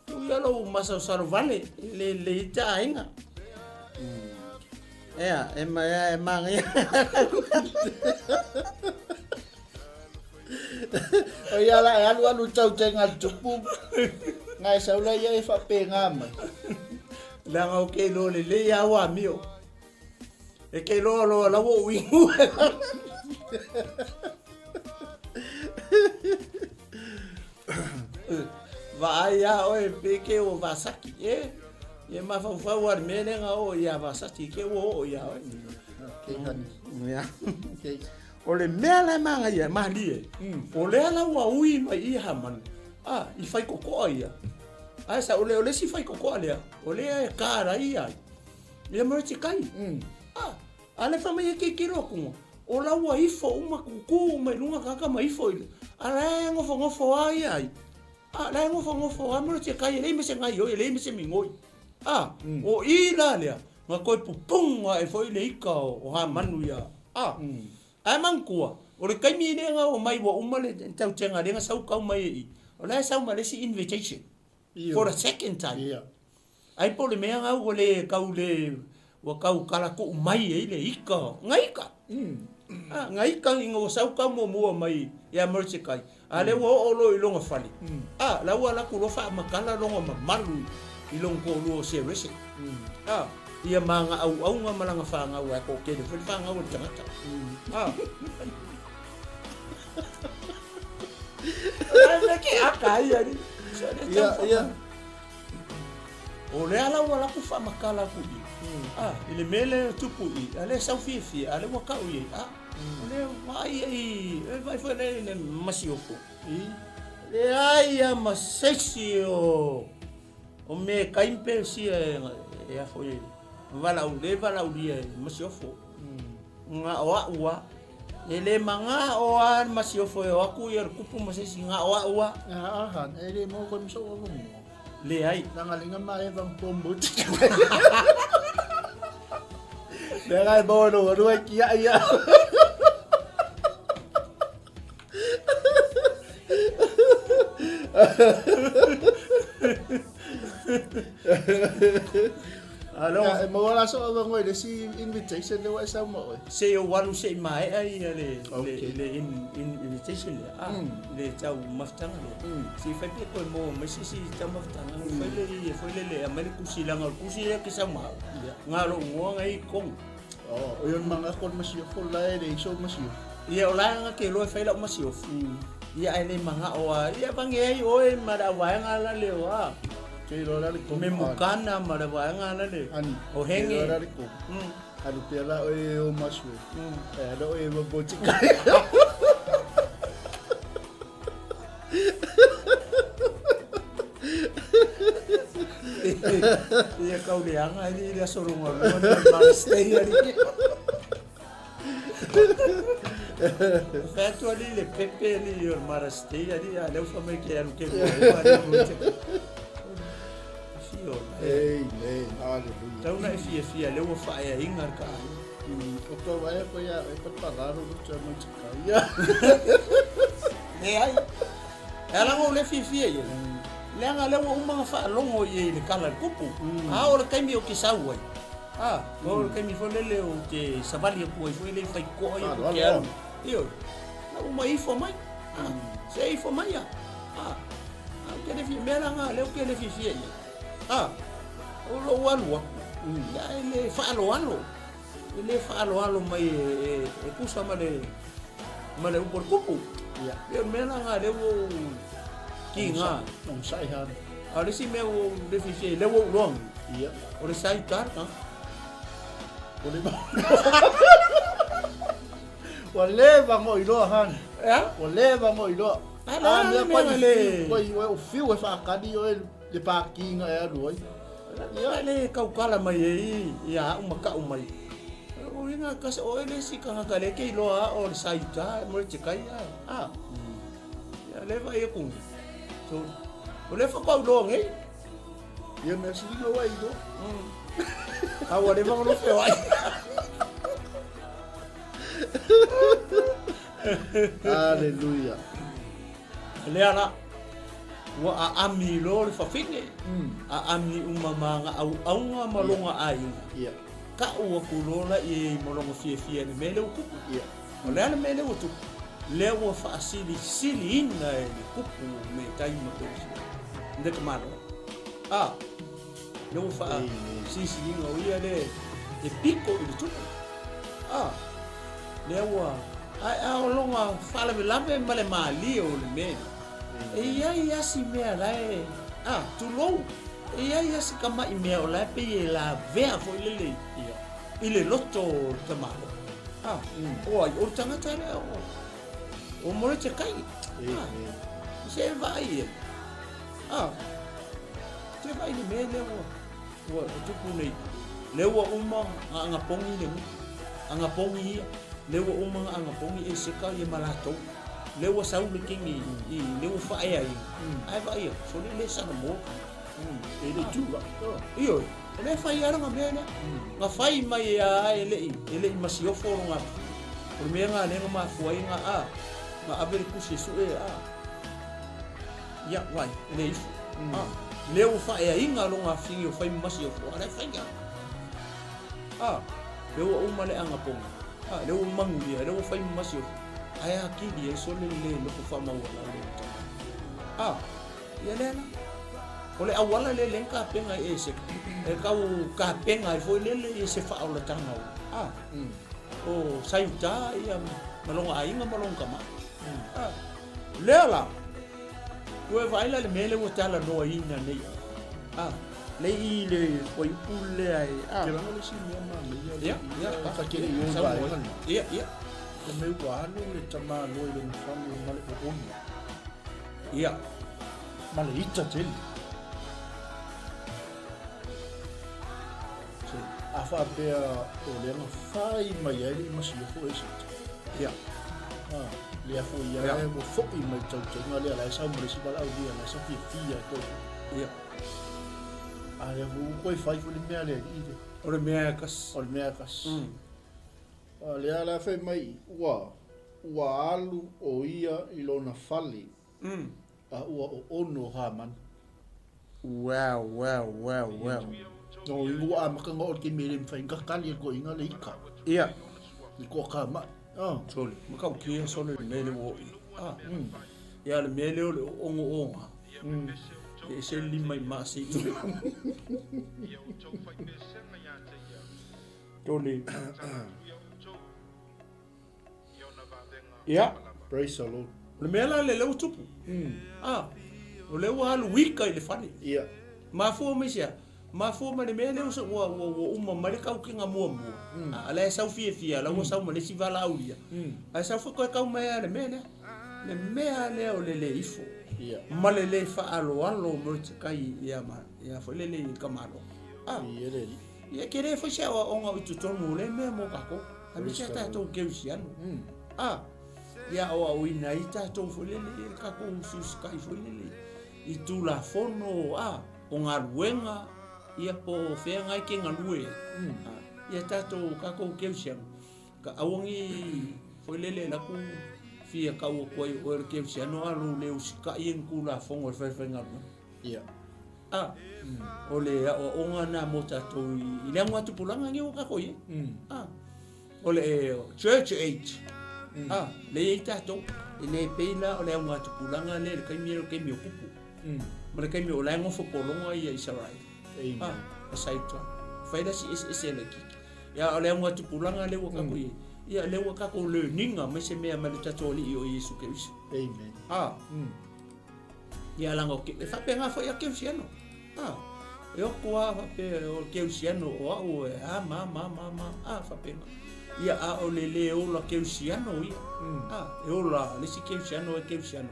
Tuu ia lou masalosalo vale i le lelei ai ta aiga. Ea, e e manaia. O ia la e alu alu tau te ngā tupu. Ngā e saula ia e whapengā mai. Leaga o ke iloa lelei a ua amio. E ke iloa loa la ua uigu. Vaai a oe pe ke o Vasaki. E, e mafaufau a le mea lea nga oo ia Vasaki ke ua oo ia oe. Okay, honey. Yeah. Okay. O le mea la e magaia, e malie, o lea la ua ui mai i Hamani, a, i faikokoa ia. Ae sa, o le, o le isi faikokoa lea, o lea e kārai ai, ia Mordecai. A, a le fai mai e tilotilo atu, o la ua ifo uma kukū uma i luga tagata ma ifo i le, a la e nofonofo lava ia ai. A, la e nofonofo lava Mordecai e leai ma se gaioi, e leai ma se migoi. A, o i la lea, Na toe pupū aʻe foi le ika o Hamanu ia a. Ae manatua, o le taimi lea na omai ua uma le tautega lea na sau kau mai e i, o la e sau ma le isi invitation for the second time. Ai po o le mea na ua le kau le, ua kau kalakuʻu mai ai le ika, na ika. A, na ika ina ua sau kau muamua mai ia Mordecai, a lea ua oo loa i lona fale, a, la ua alu atu loa faamatala lona mamalu i lona toalua o Serese. A, ia ma ana auauna ma lana fanau, ae toatele foi le fanau a le tagata. A. Ai me ke aka ai ari. Ia, ia. O lea la ua alu atu faamatala atu i i, a, i le mea lea e tupu i i, a lea e sau fiafia, a lea ua tau i ai, a, o lea vaai ai, e vaai foi lea i le masiofo. Leai lava ma se isi o o mea e kai ma pesia e a foi e valaau le valaaulia e masiofo. Na o a'u a. E le maga'o a le masiofo e o atu ia le kupu ma se isi, na o a'u a. Aha, e le maua koe ma sou avanoa. Leai. Langa lenga ma e vang pombo ti. Lea ngai maua no rua ki a ia. Alo. E maua la so avanoa i le isi invitation lea ua e sau ma oe. Se i ou alu se i maea ia le Okay. le invitation lea. Ah, le taumafataga lea. Se i fai pe toe maua mai se isi taumafataga. Fai le ia foi lele e aumai le tusi leaga o le tusi lea ke sau ma au. Ia. Nga lou igoa ngai i totonu. Oh, o ia manga ko masiofo la e le iso masiofo. Ia o la nga ke iloa e fai lau masiofo. Ia ae le magao a ia vange ai oe ma le auvaega la le o a. Ke iloa la le Me mukana ma le vaega la le. Ani. O henge. Ke iloa la le komu. Alu pea la oe e o masue. E ala oe e maboti kai. Ia kau leaga ai le aso longa lua le Mother's Day alii. Fai atu alii le pepe alii o le Mother's Day alii a lea ua fai mai ke alu ke lua alii mo te. Fio. Amen. Hallelujah. Tau na e fiafia lea ua faaeaina le taaiga. O tau ae koe ia e patapalalo lo tua mai tikai. Leai. E ala ona ou le fiafia i ai. Leaga lea ua uma ona faalogo i ai i le tala a le tupu. A o le taimi ou te sau ai, a, o le taimi foi lele ou te savali atu ai foi lea i faitotoa ia ou te alu. Ioe. Na uma ifo mai. A, se ifo mai ia. A, a ou te le fia, mea la na lea ou te le fiafia i ai. A, o lou alu atu, ia e le faaaloalo. E le faaaloalo mai e tusa ma le ma le upu a le tupu. Ia. Pei o le mea la lena lea ua ou kiga. Onosai hana. A o le isi mea ua ou le fiafia ai, lea ua ou iloa nei. Ia. O le sa i uta le tagata. Ua leva. Ua leva ona ou iloa hana. E a? Ua leva ona ou iloa. A, le a le mea na le. Koi o fiu e faakali oe le pakiga e alu ai. Ia le tautala mai ai ia au ma ka'u mai. O uiga kasi o oe le isi tagata lea e te iloa a o le sa i uta mo le tekai ae. A. Ia lea vaai atu nei. So, o lea faatoa ou iloa nei. Ia mea sili ona ua e iloa. A ua leva ona lou feoai. Hallelujah. Lea la, ua aami loa le fafine, aami uma ma ana auauna ma lona aiga. Ka'u atu loa la i ai ma lona fiafia i le mea lea ua tupu. O le a le mea lea ua tupu? Lea ua faasilisiliina e le tupu me tai ma pesia le tamaloa. A, lea ua faasilisiliina o ia lea e piko i le tupu. A, lea ua Ae a o lona faalavelave ma le malie o le mea lea, e i ai lava si mea la e, a, tulou, e i ai lava si tama'i mea o la e pei e lavea foi lele i le loto o le tamaloa. A, o ai, o le tagata lea o, o Moretekai. A, se e vaai i ai. A, se vaai i le mea lea ua, ua tupu nei, lea ua uma ona agapogi le nuu. Agapogi ia, lea ua uma ona agapogi Eseka ia ma latou. Lea ua sau le kini i, lea ua faaeaina. Ae vaai atu, sole le Samoa. E le tula. Ioe, o lea e fai lava lana mea lea. Na fai mai lava e le i, e le i masiofo lona atu. O le mea lena lea na mafua ai na, a, na ave le tusi e sue, a. Ia, vaai, e le ifo. A, lea ua faaeaina lona afine ua fai ma masiofo, a o la e fai lava. A, lea ua uma le agapogi. A, lea ua manuia, lea ua fai ma masiofo. Ae atili ai sole le nofo faamaualalo o le tagata. A, ia lea la. O le auala lea lea na tapena ai e Eseka, e tau tapena ai foi lele ia se faaolataga o, a, o Saiuta ia ma lona aiga ma lona tama. A, lea la, ua e vaai la i le mea lea ua talanoaina nei, a. Lei i le fuaiupu lea e a. Ke lago le isi mea manaia Ia, ia, ta ke le i o vaega lena. Ia, ia. O mea ua alu le tamāloa i lona fale ma le oona. Ia. Ma le ita tele. A faapea o lea na fai mai ai le masiofo e se ita. Ia. Ah, lea foi ia Ia. ua foi mai tautega lea la e sau ma le isi valaaulia la e sau fiafia e toe. Ia. A lea foi ua toe fai foi le mea lea i le. O le mea e kasi. O le mea e kasi. A lea la fai mai ua ua alu o ia i lona fale a ua oono o Hamani. Wow, wow, wow, wow. No i ua amata ona o le taimi e le mafai ona tali e toeaiina le ika. Ia. I toa kamai. Ah. Sole, matautia sole le mea lea ua oo i ai. Ah. Ia le mea lea o le oogoooga. E ese le lima i maasi i tolu. Tole. Ia. Praise the Lord. O le mea la lea lea ua tupu. Ah, o lea ua alu ika i le fale. Ia. Mafua mai se a? Mafua mai le mea lea ua, ua, ua uma mai le kaukega muamua. A la e sau fiafia, la ua sau ma le isi valaaulia. Ae sau foi koe kau mai lava le mea lea. Le mea lea o le le ifo. Ia. Ma le le faaaloalo o Mordecai ia ma, ia foi lele i Kamalo. Ah. Ia le alii. Ia ke le foi se aoaoga o i totonu o lea mea mo kākou. Aemaise a tatou Kerisiano. A, ia aoaoina ai tatou foi lele i le tatou usiusitai foi lele i Tulafono, a, o galuega, ia po o fea na e ke galue ai. A, ia tatou, tatou Kerisiano, ka aua nei foi lele e laku fia tau atu ai o oe o le Kerisiano a lou le usitai i ni Tulafono e faifaigaluega. Ia. A, o le aoaoga lena mo tatou i le augatupulaga nei ua tatou i ai. A, o le church age, a, lea e i ai tatou. E le pei la o le augatupulaga lea i le taimi lea o le taimi o kupu. Ma le taimi o la e nofo pologa ia Isaraelu. A, ma Saita. Fai la si eseese laitiiti. Ia, o le augatupulaga lea ua tatou i ai, ia lea ua tatou learning-a mai se mea mai le tatou Alii o Iesu Keriso. Amen. A. Ia laga o ke, e faapena foi a Kerisiano. A, e oko lava faapea o le Kerisiano o au e a ma ma ma ma, a faapena. Ia a o le le ola Kerisiano ia. A, e ola le isi Kerisiano e Kerisiano.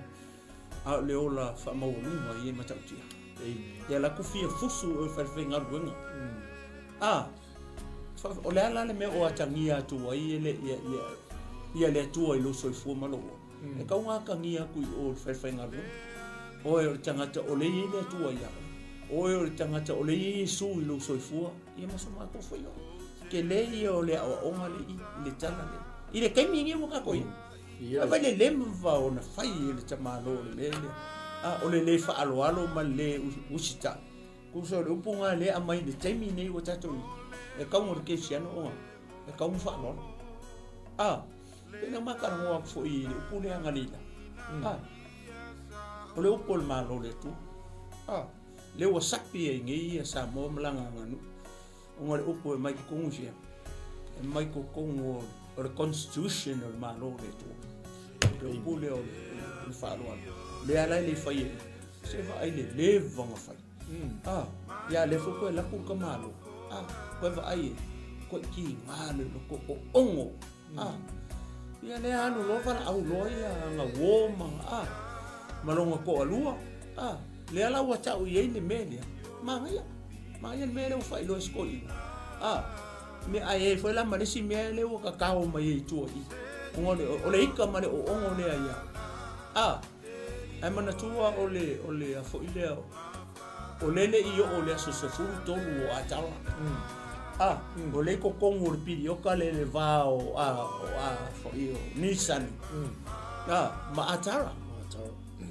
A o le ola faamaualuga ia e matautia. Amen. Ia la ku fia fusu o faifaigaluega. A, o le a la le mea o atagia atu ai e le, ia, ia, ia le Atua i lou soifua ma lou ola? E tau atagia atu i o i le faifaigaluega. Oe o le tagata o lea e i ai le Atua ia oe. Oe o le tagata o lea e i ai Iesu i lou soifua, ia ma so matou foi oe. Tele ia o le aoaoga lea i le tala lea. I le taimi lenei ua tatou i ai. Vaai le leva ona fai e le tamaloa o le mea lea. A o le le faaaloalo ma le le usitai. Tusa o le upu lena lea e aumai i le taimi lenei ua tatou i ai. E tau o le kerisiano ona e tau ona faaaloalo. A, pei ona ma talanoa atu foi i le upu lea analeila. A, o le upu o le Malo o le Atua. A, lea ua sapi ai nei ia Samoa ma lana aganuu. Ona o le upu e aumai totonu sia, e aumai totonu o le constitution o le Malo o le Atua. O le upu lea o le faaaloalo. Lea la e le fai e se vaai le leva ona fai. A, ia lea foi koe alu atu le tamaloa. A, koe vaai e, koe kiga le loko o ono. A, ia lea alu loa valaau loa ia ana uo ma, a, ma lona toalua. A, lea la ua tau i ai le mea lea, manaia, manaia le mea lea ua faailoa e si toeaina. A, mea ae i ai foi la ma le isi mea lea ua tatao mai ai i tua i i, ona o le, o le ika ma le oono lea ia, a, ae manatua o le, o le a foi lea, o lea e le i oo i le aso 13 o Atara. A, o lea i totonu o le piliota lea i le va o, a, o a foi o Nisani, a, ma Atara.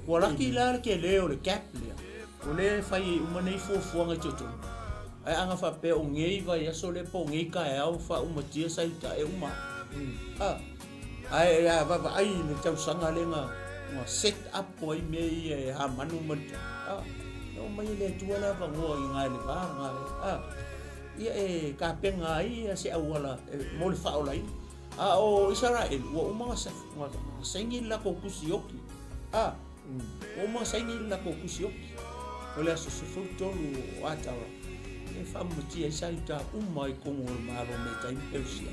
Ua laki la le tele o le gap lea, o lea e fai ai uma nei fuafuaga i totonu. Ae ana faapea o nei vaiaso lea po o nei taeao faaumatia sa i uta e uma ai. A, ae a vaavaai i le tausaga lea na, na set up ai mea ia e Hamanu ma le, a, e oo mai e le Atua le avanoa i na i le va na, a, ia e tapena ai se auala mo le faaolaina. A o Isaraelu, ua uma ona saini le latou tusi oki. A, ua uma ona saini le latou tusi oki. O le aso 13 o Atara. E faamamatia ai sa Iuta uma i totonu o le Malo o Metai ma Perusia.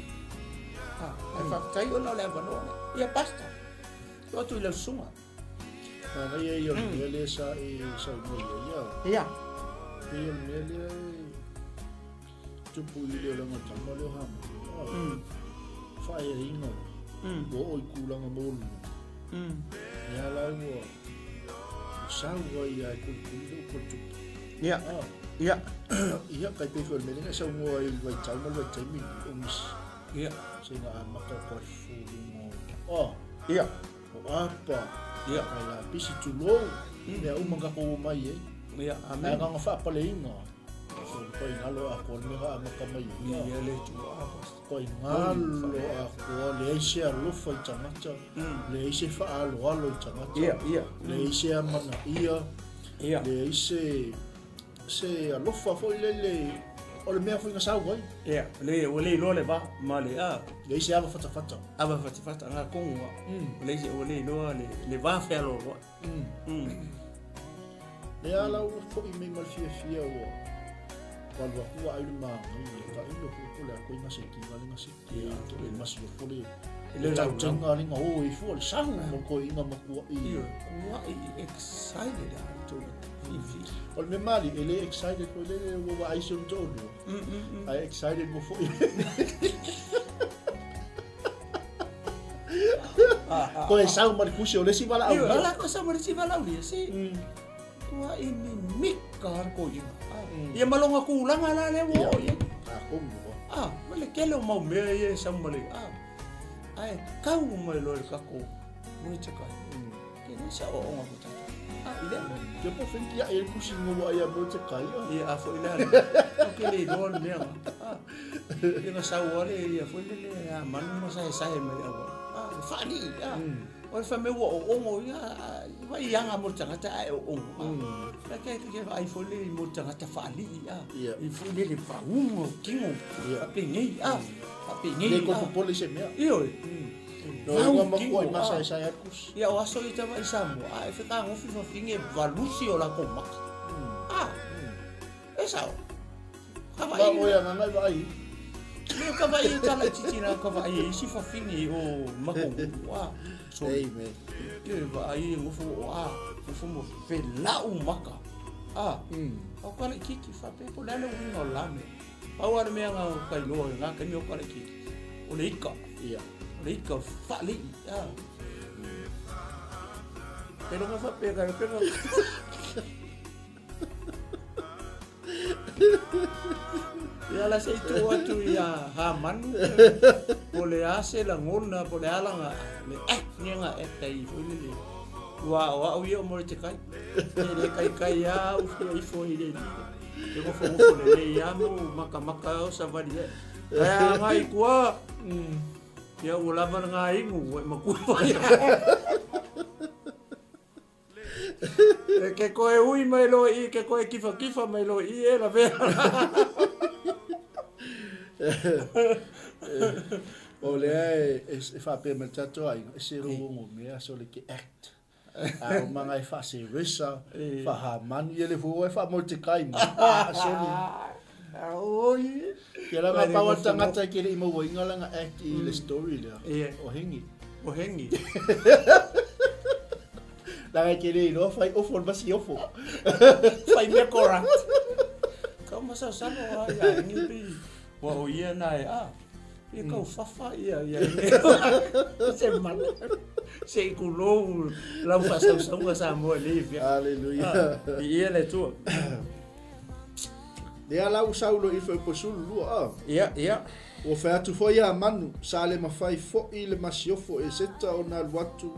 A, ae faafetai ona o le avanoa lea. Ia, Pastor, tuu atu i lau susuga. Manaia ia o le mea lea sa e saunoa i ai, a. Ia. Pei o le mea lea e tupu i le olaga o le tama lea o Hamani. Faaeaina ua oo i tulaga maualuluga. Lea la ua sau ai lava e kulikuli le upu a le tupu. Ia. Ia. Ia, tai pei foi o le mea lea na e saunoa ai i le vaitau ma le vaitaimi lenei, o misi. Ia. Seiga amata o koafu i luga o... Oh. Ia. O apa. Ia. Kai lapisi, tulou. Mea uma na tatou omai ai. Ia, amen. Ae agaga faapaleina. Ko i galo atoa le mea na amata mai ai. Ia le Atua, Pastor. Ko i galo atoa, leai se alofa i tagata, leai se faaaloalo i tagata. Ia, ia. Leai se amanaia. Ia. Leai se se alofa foi lele o le mea foi na sau ai. Ia, le ua le iloa le va ma le a. Leai se ava fatafata. Ava fatafata nga kongu a. Leai se ua le iloa le le va fealoaloai. Lea la ua foi mai ma le fiafia ua alu atu ua ai le māgai e tailo foi po le a koe gaseti le gaseti e ato e masiofo le le tautega le ga o i fua le sahu mo koe inga matua i Ua excited a le tolu fiafia. O le mea mali e le excited foi lele ua vaai si ona toalua ae excited mo foi. Koe sau ma le kusi o le isi valaaulia. Ioe, ala koe sau ma le isi valaaulia, si. Ua i mimika le koiga. Ia ma lona tulaga la lea ua oo i ai. A komu ua. A, ma le tele o mau mea ia e sau ma le, a, ae tau mai loa i le tatou Muriakai. Ke leai se aoaoga mo tatou. A, i lea mea. Ke po whenki a e kusi ngō ai a Muriakai. Ia, a foi lea. O ke le iloa le mea. A, ia na sau ale ia foi lele a manu ma saesae mai aua. A, le faalii, a. O le fai mai ua oogo ia, vai i aga mo le tagata ae oogo. A, la ke ke vaai foi lele mo le tagata faalii, a. I foi lele fauga o tino. Faapenei, a. Faapenei. Le ko popole i se mea. Ioe. No i ngā makua i masaesae ai le kusi. Ia o aso ia tava i Samoa, a e fetagofi fafine valusi o latou maka. A, e sao. Ka Ma vaai. oe agaga i vaai. Le ka vaai e tala itiiti la ka vaai e isi fafine o makou. A, so. Amen. Ke vaai e nofo o a, nofo mo felau maka. A, o ka le kiki faapea po o le a le uiga o la mea. Pau lava le mea na ka iloa i lena taimi o ka le kiki, o le ika. Ia. O le ika faalii. A. Pelo faapea ka pelo. Ia la se i tuu atu ia Hamanu, po le a se lagona, po le a lana, le act nia na act ai foi lele. Ua o au ia o Morotekai. E le kaikai a au fia ifo i le Ke nofonofo lelei lava mo makamaka o savali ai. Ae a ngai i tua, ia ua lava lena inu, ua e matua mai. E ke koe ui mai loa i i, ke koe kifakifa mai loa i i, e lavea la. O lea e faapea mai le tatou aiga, e se rouogo mea so le ke act. A o manga e faaseresa, faahamanu, ia le fua e faamoetekai mai. Ah, soli. Oi. Ia langa pau a le tagata e ke le i mauaina lana act i le story lea. Ia. O Hengi. O Hengi. Langa e ke le iloa fai ofo le masiofo. Fai mea corrupt. Kau masalosalo a ia Hengi pi. Ua o ia na e a. Ia kau fafa ia ia se mana. Se i kulou lau faasausauga Samoa i lenei afiafi. Haleluia. Viia le Atua. Lea la ua sau loa i le fuaiupu 12, a. Ia, ia. Ua fai atu foi ia Manu, sa le mafai foi le masiofo e Seta ona alu atu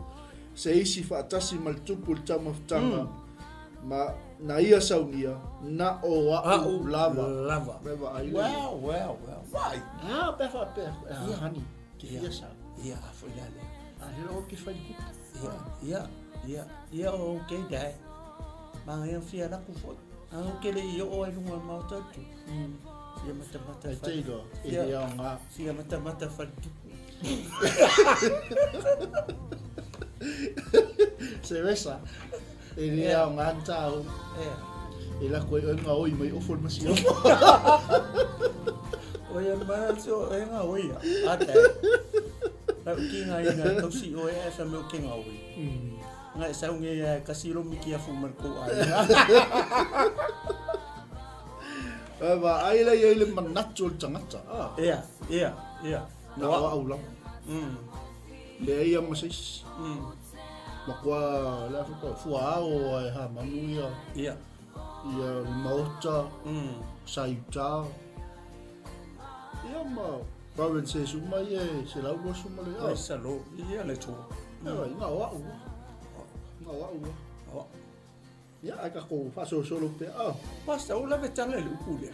se isi faatasi ma le tupu i le taumafataga, ma na ia saunia, na o a'u lava. Lava. Mai vaai le. Well, well, well. Vai. Ah, pea faapea. Ah, honey, ke fia sau. Ia, a foi la lea. Ah, he loa ke fai le kupu. Ia, ia, ia, ia o okay dad. Manaia fia laku foi. A o ke le i oo ai lunga o le maota atu. Fia matamata E te iloa, e le aoga. Fia matamata faletupu. Ceresa, e le aoga ni tāu. Ea. E lako ai oe gaoi mai ofo le masiofo. O ia ma so e gaoi a. Ata. Lau ki ngai na tausi oe e sa me o ke gaoi. Ngai sau nge ia kasi lo miki afu ma ko ai. E vaai la ia i le manatu o le tagata. Ah. Ia, ia, ia. Na o au lava. Leai ia ma se isi. Matua le a fuaao ai ha manu ia. Ia. Ia le maota. Sa i uta. Ia ma provinces uma ia e 120 ma le. Ai sa lo. Ia le tu. Ia, ngā o au. Ngā o au. O. Ia, ai takou faasolosolo pea. Ah. Pastor, o lave tala i le upu lea.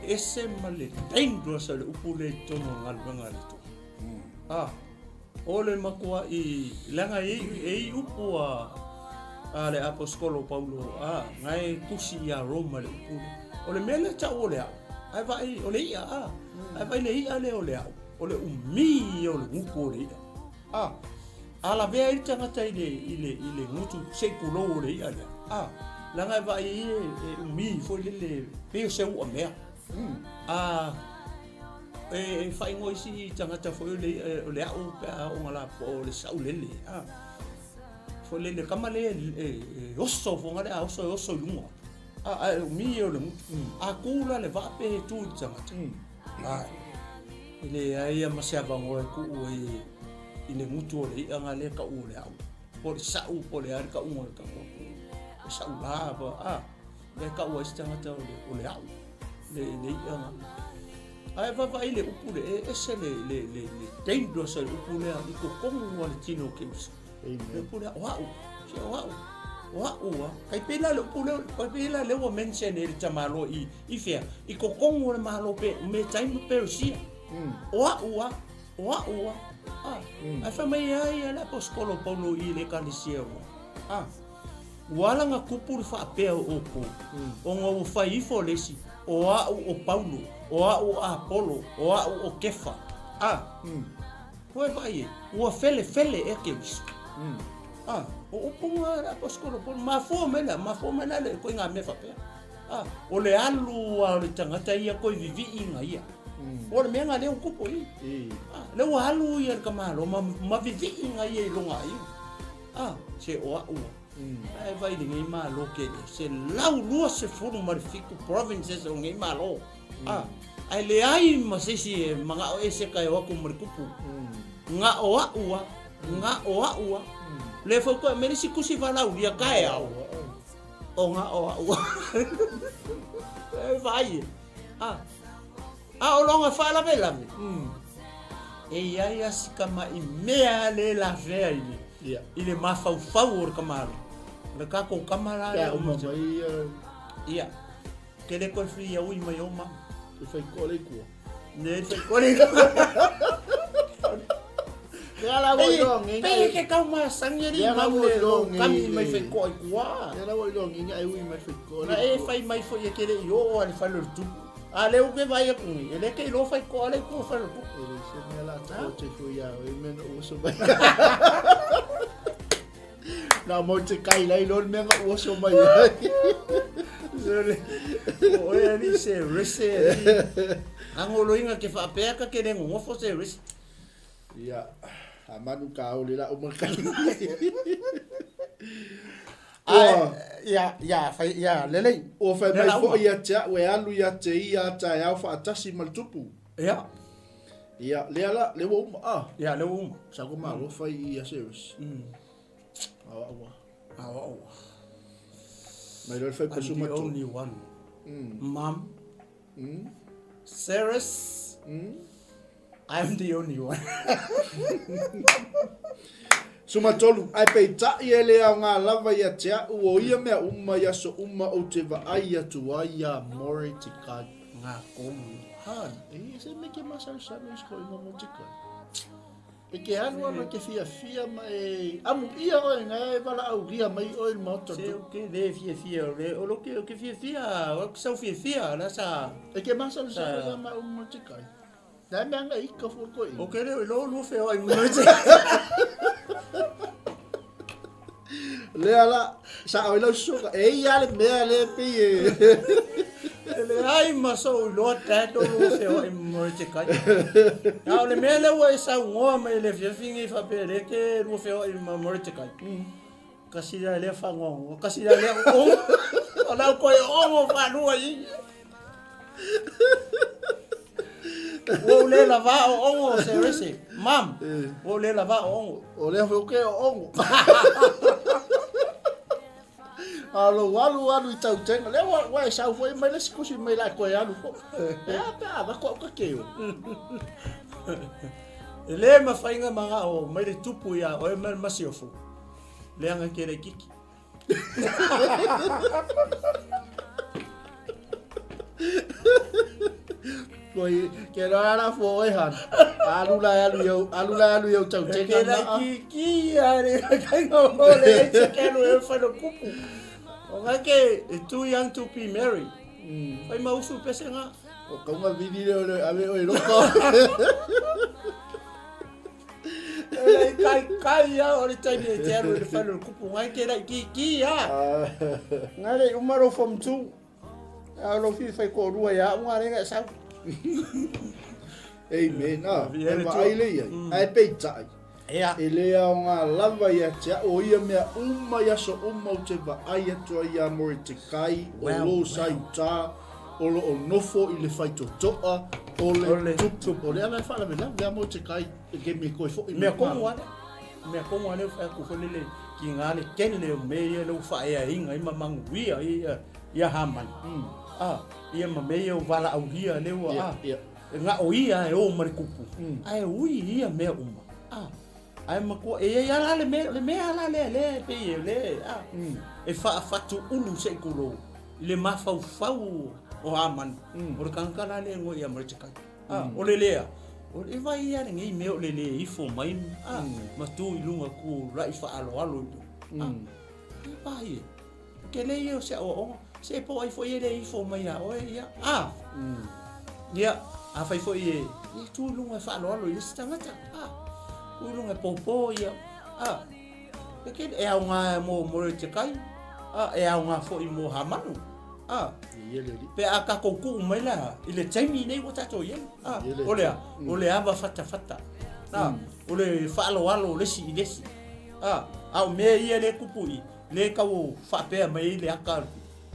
Ese ma le dangerous o le upu lea i totonu o galuega a le Atua. Ah, o le matua'i leaga e i e i upu a a le aposetolo Paulo, ah, na e tusi ia Roma i le upu lea. O le mea lea tau o le a'u, ae vaai o le i'a, ah, ae vaai le i'a lea o le a'u, o le umi ia o le gutu o le i'a. A, a lavea ai le tagata i le, i le, i le gutu se i tulou o le i'a lea, a, leaga e vaai ai e, e umi foi lele, pei o se u'a mea. A, e, e faaigoa isi tagata foi o le i'a, o le a'u pe a oo ina lapoa o le saʻulele, a, foi lele kama lea e, e, e oso foga lea a oso e oso i luga. A, ae umi ia o le gutu. A kū la le vaa pe e tu i le tagata. Ae. E leai ia ma se avanoa e tuu ai i le gutu o le i'a nga lea ka'u o le a'u. Po o le sa'u po o le a le ka'uga o le tatou atunuu. E sa'u la pa a lea e ka'u ai se tagata o le o le a'u le le i'a nga. Ae vaavaai le upu le e ese le le le le dangerous o le upu lea i totonu a le tino o Keriso. Le upu lea o a'u, se o a'u, o a'u a. Tai pei la le upu lea, tai pei la lea ua mention e le tamaloa i I fea? I totonu o le Malo pe me taimi Peresia. O a'u a, o a'u a. A, ae fai mai ai ia le aposetolo Paulo i le ekalesia o Roma. A, ua ala ona tupu le faapea o outou, ona ua fai ifo le isi, o a'u o Paulo, o a'u o Apolo, o a'u o Kefa. A, koe vaai e, ua felefele ea Keriso. A, o upu na le aposetolo Paulo, mafua mai le a? Mafua mai la le ituaiga mea faapea. A, o le alu a o le tagata ia koe viviiga ia. O le mea na lea ua tupu i. A, lea ua alu ia le tamaloa ma, ma viviiga ia i lona aiga. A, se o a'u a. Ae vaai i lenei Malo tele, 127 provinces o lenei Malo. A, ae leai ma se isi e mana'o ese ka e o atu ma le tupu. Na o a'u a, na o a'u a. Lea foi koe aumai le isi tusi valaaulia taeao. O ngā o a'u e vaai e. A, a o loga faalavelave, e i ai a si tama'i mea le lavea i le, i le mafaufau o le tamaloa. O le tatou tama la lea. Uma mai ia. Ia. Ke le koe fia ui mai o mama. E whai koa le kua. Ne whai koa le kua. Lea la ua iloa ngi Pei ke kau masangi ali mau le lo kami mai whai koa i kua. Lea la ua iloa ngi e ui mai whai koa. Na e whai mai foi e ke le i o ali whai lo tupu. A le uke vai aku ngi. E le ke ilo whai koa le kua whai lo tupu. E le se mea la te te fui ia o e mea no uso mai. Na mo te kai lai lo le mea nga uso mai ai. Sole. O e ali se rese ali. Angoloinga ke whaapea ka ke le ngofo se rese. Ia, a manu ka ole la uma kai. Ua, ia, ia, fai, ia, lelei. Ua fai mai foi ia te a'u e alu ia te ia a taeao faatasi ma le tupu. Ia. Ia, lea la, lea ua uma, ah. Ia, lea ua uma. Sa ko malo fai i ia service. Awa awa. Awa awa. Mai loa le fai I'm the only one. Mom. Cyrus. I'm the only one. Sumatolu, ae peitai e le aoga lava ia te a'u o ia mea uma i aso uma ou te vaai atu ai iā Moretikai. Ngā komu. Ha, e se me ke masalosalo i se koʻiga Moretikai. E ke alu alu e ke fiafia ma e amu ʻia ʻoe na e valaaulia mai ʻoe i le maota. Se o ke le fiafia o le o lo ke o ke fiafia o ke sau fiafia la sa. E ke masalosalo ia ma u Moretikai. Na mea nga ika fo koe. O ke leo i lo lua wheo ai muna te. Lea la, Sa'o ai lau susuga, e ia le mea lea e pei e... E leai ma sou iloa Dad o lua feoai ma Mordecai. A o le mea lea ua e saunoa mai i le afiafi nei faapea lea e te lua feoai ma Mordecai. Kasi la lea faanoanoa, kasi la lea oogo. O lau toe oogo faalua i i. Ua ou le lava oogo Serese. Mom, ua ou le lava oogo. O lea foi ou te oogo. A o lou alu alu i tautega, lea ua, ua e sau foi mai le isi kusi mai la e koe alu foi. E a pe a avatu au ta te o. E le mafai ona manao mai le tupu ia oe ma le masiofo. Leaga e te laititi. Koi, ke roa la fo oe han. Alu la alu iau, alu la alu iau tau teka Ke laititi ia le kainga o le e te ke alu e whai kupu. O nga ke e too young to be married. Fai ma usu pese nga. O kaunga vili le ole ave oe loko. E lai kai kai a o le taimi e te alu i le whare o le kupu ngai te lai ki ki a. Ngai le uma ro form 2. A lo fi fai ko rua ia unga le ngai sau. Amen. Ah, e vaai le iai. Ae peitai. Ea. E le aoga lava ia te au o ia mea uma i aso uma ou te vaai atu ai ia Moretekai, o lo sa i uta, o lo o nofo i le faitotoa o le tupu. O le ala e faalavelave a Moretekai e ke me koe foʻi mai. Mea komu ale. Mea komu ale whai aku fole le ki ngā le kele o me ia le whaeainga i ma manguia ia ia Hamani. Ah, ia ma me ia o wala auhia le ua ah. E ngao ia e o ma le kupu. Ae ui ia mea uma. Ah, ae matua e iai ala le mea, le mea ala lea lea e pei e le ah. E faafatu ulu se i kulou i le mafaufau o Hamani. O le kanaka la lea e ngoe ia Mordecai. Ah, o le lea. O le vai ia lenei mea o le le ifo mai ah, ma tu i luga ku lai faaloalo i luga. Ah, e vai e. Ke le ia o se aoaoga, se po ai foi e le ifo mai ia oe, ia, a! Ia, afai foi e, ia tu i luga e faaaloalo i le isi tagata, a! Tu i luga e pōpō, ia, a! E ke, e aoga mo Moretekai, a, e aoga foi mo Hamanu, a! Pe a tatou tuu mai la i le taimi nei ua tatou i ai, a! O le a? O le ava fatafata, a! O le faaaloalo o le isi i le isi, a! A o mea ia le tupu i, Le tau faapea mai ai le aka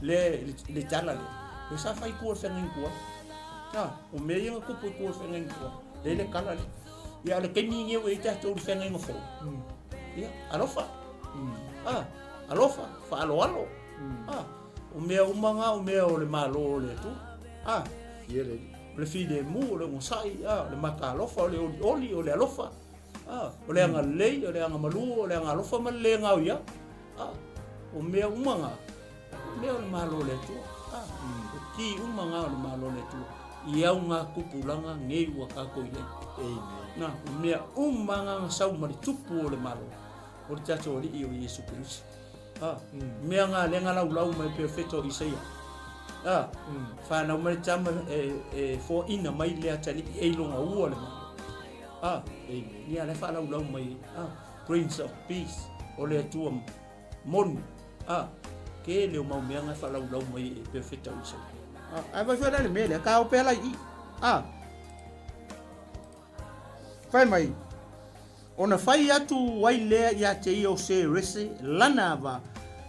le le tala lea. Le sa fai tua feagaiga tua. Na, o mea ia na tupu i tua feagaiga tua. Le le tala lea. Ia, o le taimi lenei ua i ai tatou i le feagaiga fou. Ia, alofa. Ah, alofa, faaaloalo. Ah, o mea uma na o mea o le Malo o le Atua. Ah, o le filemu, o le onosai, ah, o le makaalofa, o le olioli, o le alofa. A, o le agalelei, o le agamalu, o le agaalofa ma le le gaoia. A, o mea uma ngā, o mea o le Malo o le Atua. A, o ki uma ngā o le Malo o le Atua. I au ngā kupulanga ngei ua kākou i ai. Amen. Nā, o mea uma ngā ngā sau ma le tupu o le Malo, o le tātou Alii o Iesu Keriso. A, mea ngā lenga laulau mai pe o feto Isaia. A, whanau mai le tama e, e foaina mai le atalii e ilonga ua le Malo. Ah, ia le faalaulau mai, ah, Prince of Peace, o le Atua moni, ah, ke le o mau mea ngai faalaulau mai e perofeta o Isaia. Ah, ai vai foi le mea lea, ka o pea lai i. Ah, fai mai, ona fai atu ai lea ia te ia o Serese, lana ava,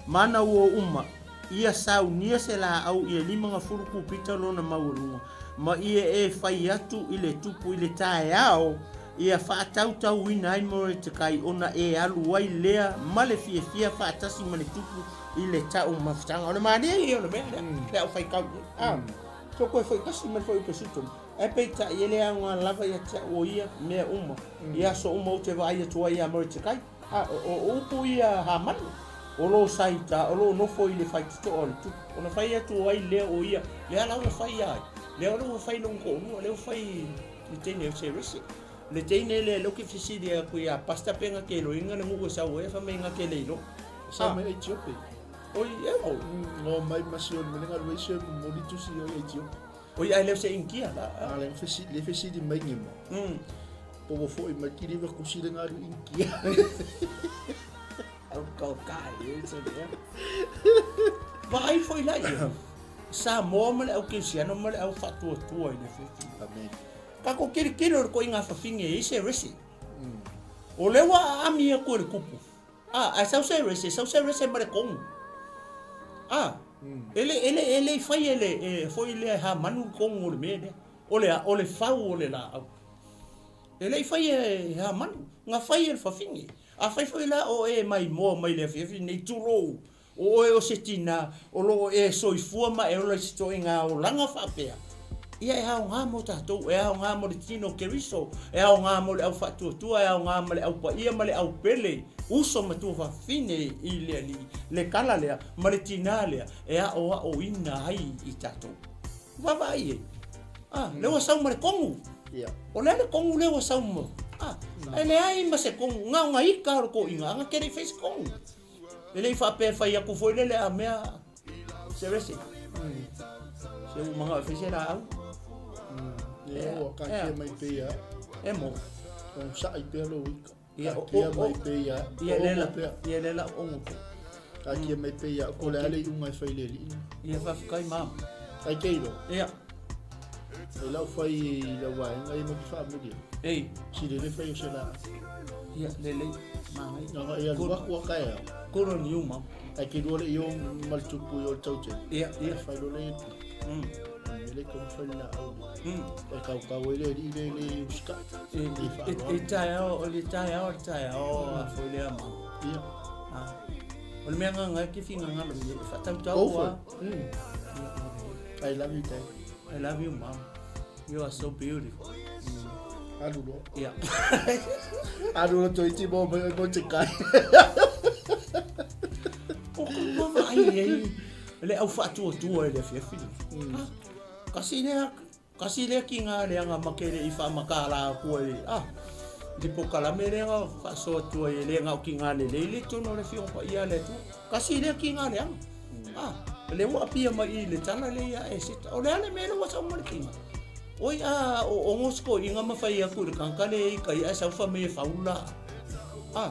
mana ua uma, ia saunia se laau ia 50 kupita lona maualuga, ma ia e fai atu i le tupu i le taeao, ia faatautauina ai Moretekai ona e alu ai lea ma le fiafia faatasi ma le tupu i le taumafataga. O le malie ia o le mea lea, le au faitau nei. A, so koe foi tasi ma le foi upe Ae peitai, e le aoga lava ia te au o ia mea uma, i aso uma ou te vaai atu ai ia Moretekai. A, o upu ia Hamani, o lo sa i uta, o lo nofo i le faitotoa o le tupu. Ona fai atu ai lea o ia, lea la ua fai ia ai, lea o lea ua fai lona toalua, lea ua fai le teine o Serese. Le teine lea, lea ou te fesili atu ia Pastor pe na te iloina le nuu e sau ai, fai mai na te le iloa. Sau mai Etiope. Oi, e o. No mai masioni mai le galue i se momoli tusi i Etiope. Oi ai leo se inkia la. A le fesi le fesili mai nge mo. Po wo foi mai kiri va kusi le ngaru inkia. ika o kai e se lea. Vaai foi la ia. Samoa ma le au Kerisiano ma le au faatuatua i le afiafi. Amen. Tatou tilotilo i le koiga fafine e i ai se rese. O lea ua aami atu e le tupu. A, ae sau se rese, sau se rese ma le kogu. A, e le, e le, e le i fai e le, e foi lea e hamanu le kogu o le mea lea. O le a? O le fau o le laau. E le i fai e hamanu, na fai e le fafine. Afai foi la o e maimoa mai le afiafi nei, tulou, O oe o se tinā, o lo o e soifua ma e ola i se toaiga olaga faapea, ia e aoga mo tatou, e aoga mo le tino o Keriso, e aoga mo le au faatuatua, e aoga ma le au paia ma le au pele, uso ma tuafafine i le Alii, le kala lea ma le tinā lea e aoaoina ai i tatou. Vaavaai e. Ah, lea ua sau ma le kogu. Ia. O le a le kogu lea ua sau ma... Ah, e leai ma se kogu, na o na ika o le koiga, a na te le i fai se kogu. E le i faapea e fai atu foi lele a mea serese. Se ua manao e fai se laau. Ia ua kakia mai pea. E mo. Onosai pea lou ika. Ia, Kakia mai pea. Ia le la, pea. Ia le la ongo pea. Kakia mai pea. Ko le a le iuga e fai le alii. Ia faafetai mama. Ai keiro. Ia. E lau fai i lau vaega ia ma te faamuli. Ei. Sili le fai o se laau. Ia, lelei. Manaia. Naga e alu aku a kaea. Good on you, mama. Ai ke lua le i o ma le tupu i o le taute. Ia, ia. Fai lo le tu. Ele ko fai le laau. E kau kau e le alii le le usika. E taeao, o le taeao, o le taeao a foi lea mama. Ia. Ah. O le mea nganga e ke whingangalo i e whatautau Go for a. it. I love you, Dad. I love you, mom. You are so beautiful. Alu loa. Ia. Alu loa toeiti mo mai oi mo te kai. O ko vaavaai i ai le au faatuatua i le afiafi. Ah, kasi lea, kasi lea ki ngā leaga ma ke le i whaamakala aku ai. Ah, le pokalame lea nga whaasoa atu ai le nga o ki ngā lelei le tono le whionga pa ia le atua. Kasi lea ki ngā leaga. Ah, le ua apia mai i le tala le ia e seta. O le a le mea le ua sau ma le kinga. Oi a o ongo se koiga ma fai aku i le kanaka le i kai ae sau fa me e faula. Ah,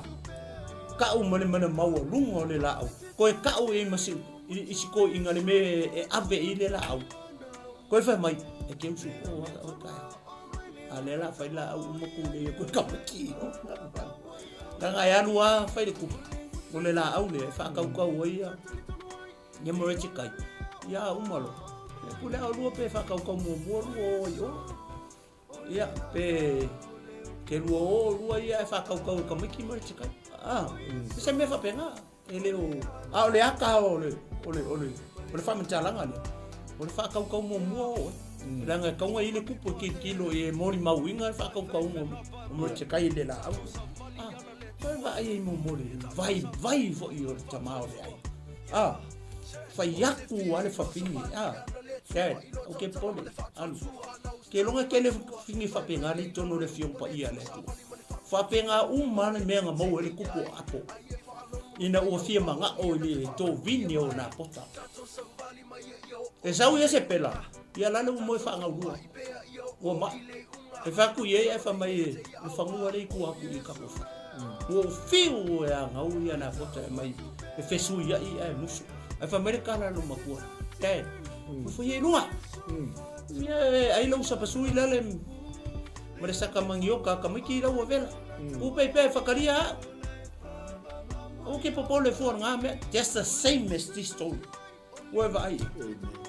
ka'u ma le mana maualuga o le laau. Koe ka'u i ai ma se i se koiga le mea e ave i le laau. Koe fai mai, e ke usu po a oe kae. A lea la fai laau uma ku le ia koe ka piki. Leaga e alu a fai le kupu. O le laau lea e faakaukau ai ia ia Moretsi kai. Ia a uma loa. E pule a olua pe faakaukau muamua lua o ai o. Ia pe ke lua o lua ia e faakaukau e ka maiki Moretsi kai. Ah, se mea faapena. E le o, a o le aka o le, o le, o le, o le faamatalaga lea, o le faakaukau muamua o oe. Leaga e tau ai le kupu e kilokilo i e molimauina le faakaukauga o Mordecai i le laau. Ah, toe vaai ai muamua le vaivai foi o le tama o le aiga. Ah, fai atu a le fafine. Ah, dad, au ke popole, alu. Ke loga ke le fafine faapena le i totonu o le Afioga Paia a le Atua. Faapena uma le mea na maua ai le kupu o Apo. Ina ua fia manao i le tovini o Napota. E sau ia se pela, ia lale ua moe faagaulua. Ua mai. E fai atu i ai ae fai mai e le fanua lea i tua atu i Kakofa. Ua ou fiu e agau ia Napota e mai e fesuiai ae musu. Ae fai mai le kala a lou matua, Dad, ua fai ai i luga. Ia e ai lau sapasui lale ma le saka manioka ka maiki i lau avela. Upei pea e whakaria au. Aua ke popole fua ngā mea, just the same as this story. Ua e vaai.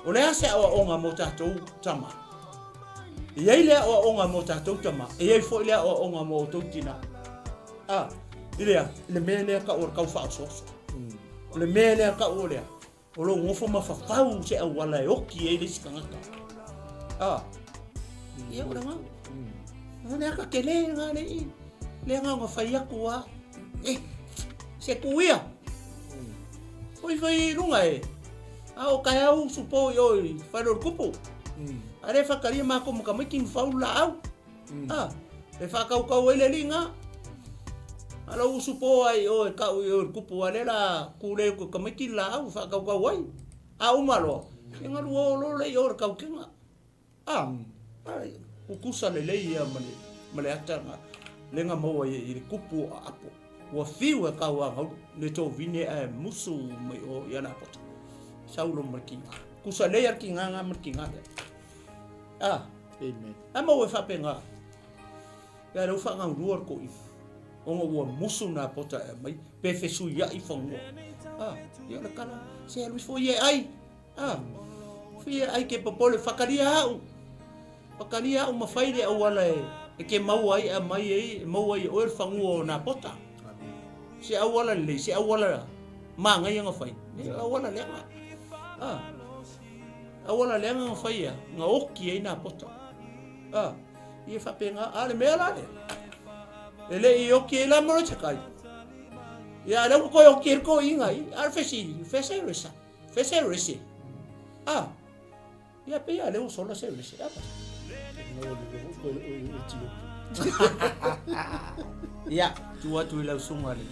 O le a se aoaoga mō tātou tama? E i ai le aoaoga mō tātou tama, e i ai foi le aoaoga mō outou tinā. A, i lea, i le mea lea kau o le kau whaosoaso. O le mea lea kau o lea, O lou nofo mafafau se auala e oki ai le isi tagata. A, ia o le agaga. O le aka tele lena le i, le agaga fai atu a, e, se tu ia. Foi fai i luga e, a o kaeau usu po i o i whare o le kupu. A le whakaria mākou ma ka maiki ma whau laau. A, e whakaukau ai le linga. A lau usu po ai o e kau i o le kupu a le la kule ko ka maiki laau whakaukau ai. A uma loa, e ngalu o lo le i o le kaukenga. A, ai, kukusa lelei ia ma le, ma le ata nga, le nga maua i, i le kupu o apo. Ua fiu e kauagaulu le tovine ae musu mai o ia Napota. Sau lo ma le kiga. Kusa lei a le kiga nga ma le kiga lea. A. Amen. A maua e faapena. Ia lea ua faagaulua le toʻifu ona ua musu Napota e aumai pe fesuiaʻi fanua. A, ia o le tala, se alu ifo ia e ai. A, fia e ai ke popole, fakalia au. Fakalia au ma fai le auala e, e ke maua ai e aumai ai, e maua ai e oe le fanua o Napota. Se auala lelei, se auala manaia na fai, le auala leaga. A, auala leaga na fai ea, na oti ai Napota. A, ia faapena, a le mea la lea, e le i oti ai la Morotekai. Ia, a lea ua toe oti ai le toeaina ia, a o le fesili, fea se resa? Fea se rese? A, ia pei a lea ua sola se rese, a. Ia, tuu atu i lau susuga le.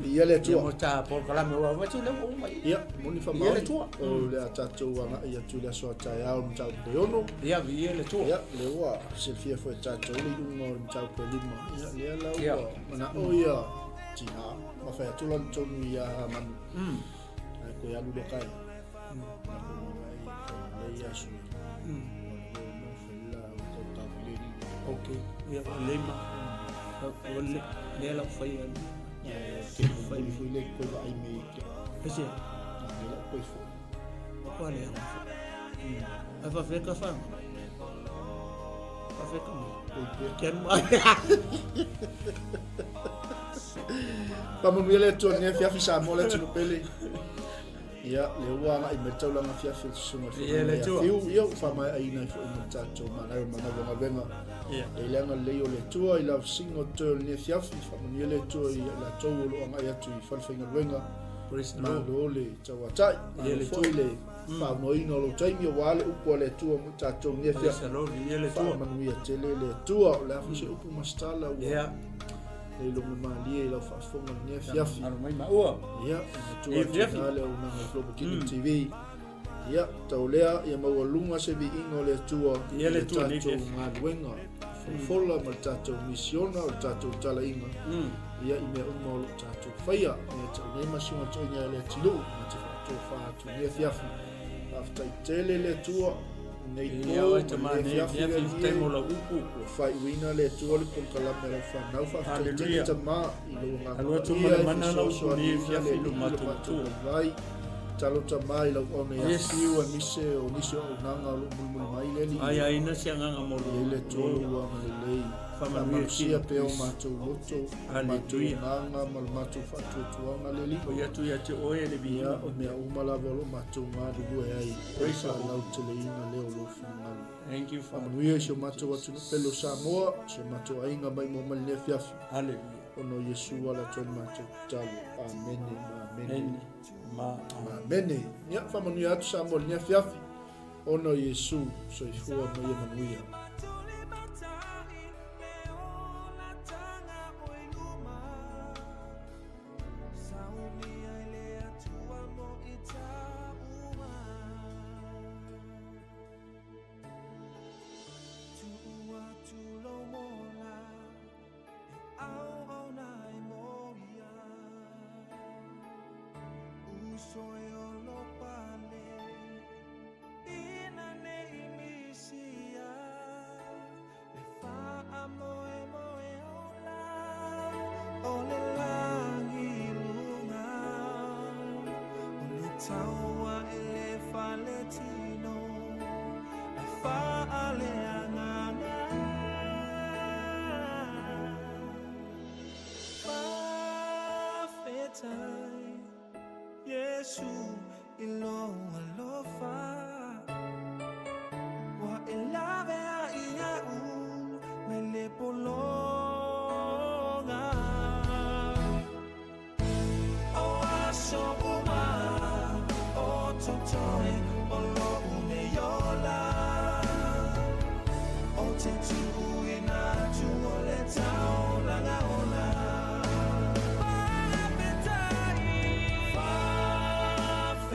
Ia le Atua. Ia mo ta polokalame ua avatu lea ua uma. Ia, moni Ia le Atua. O le a tatou agai atu i le aso a taeao le mataupu e 6. Ia, viia le Atua. Ia, lea ua silafia foi e tatou le iuga o le mataupu e 5. Ia, lea la ua manao ia tina ma fai atu lana tonu ia Hamanu. Ae koe alu lea kai. Na koe mai fai lei aso. Fai la kau kau le ni. Ok. Ia ua lei ma. Ua le lea lau fai alu. Ke fai foi le koe vaai me i ke. Ese. Na le lau koe foi. Kua le anga foi. Ai fa feka fa. Fa feka mai. Ke alu mai. Faamanuia le Atua i lenei afiafi Samoa le atunuu pele. Ia, lea ua agai mai le taulaga afiafi le susuga i le le Atua. Fiu, ia ua faamaeaina ai foi ma le tatou manaia o manawa o galuega. Ia. E le agalelei o le Atua i la vasina o totoe o lenei afiafi, faamanuia le Atua i latou o lo o agai atu i falefaigaluega. Praise the Lord. Malo le tauatai, Ia malo le foi Atua. le faaonoina o lou taimi aua le upu a le Atua mo i tatou i lenei Praise afiafi. the Lord. Ia le Atua. Faamanuia tele le Atua, o le a foi se upu ma se tala ua Ia. le iloga malie i lau faafofoga i lenei afiafi. Alo mai maua. Ia, matua Ia atu afiafi. ina le auaunaga i Global Kingdom TV. Ia, tau lea, ia maualuga se viiga o le Atua Ia i le le Atua nei tatou afiafi. galuega folafola ma le tatou misiona o le tatou talaiga ia i mea uma o lo o tatou faia. Ia tau nei ma susuga toeaina e le atunuu ma te faatofa atu i lenei afiafi. Faafetai tele le Atua i lenei Ia po oe ma tama lenei nei afiafi afiafi, le Alii faafetai e. mo lau upu. Ua faaiuina le Atua le polokalame a lau fanau. Faafetai tele Hallelujah. tama i lou agaga Alu atu ma paia le e mana lau upu nei fesoasoani afiafi le lo Alii i lo matou matou matua. vaivai. Talo tama i lau auna ia Yes. Fiu aemaise o nisi o auaunaga o lo o mulimuli mai le Alii. Ai aina se agaga mo Ia i le Atua lou agalelei. Faamanuia Faamalosia tino. pea o matou loto, o matou Hallelujah. agaga ma lo matou faatuatuaga le Alii. Oi atu ia te oe le Ia, viiga. o mea uma lava o lo matou galulue ai, e Praise the Lord. faalauteleina lea o lou finagalo. Thank you, Father. Faamanuia i si o matou atunuu pele o Samoa, si o matou aiga mai moa mai lenei afiafi. Hallelujah. Ona o Iesu ala atu ai le matou tatalo. Amene ma amene. Amene ma amene. Ia, faamanuia atu Samoa i lenei afiafi. Ona o Iesu, soifua ma ia manuia.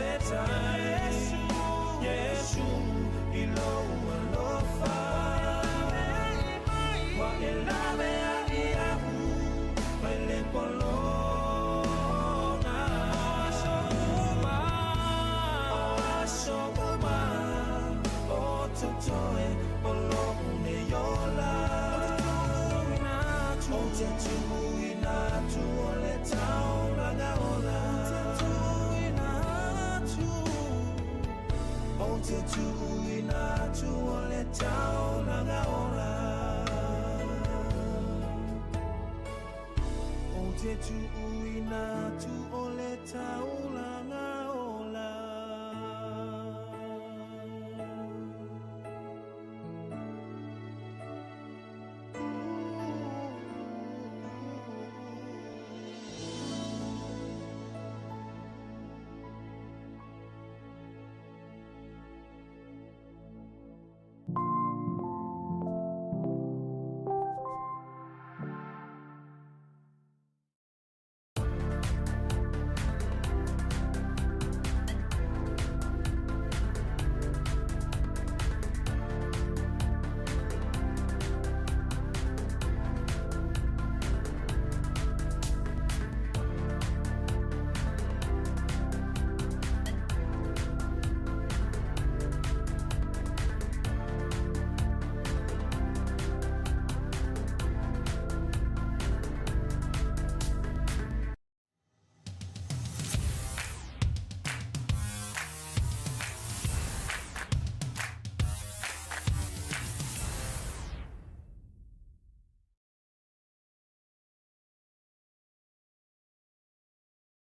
Faafetai. atu o le taulaga ola. Ou te tuuina atu, ou te tuuina atu o le taulaga ola. Ou te tuuina atu o le taulaga.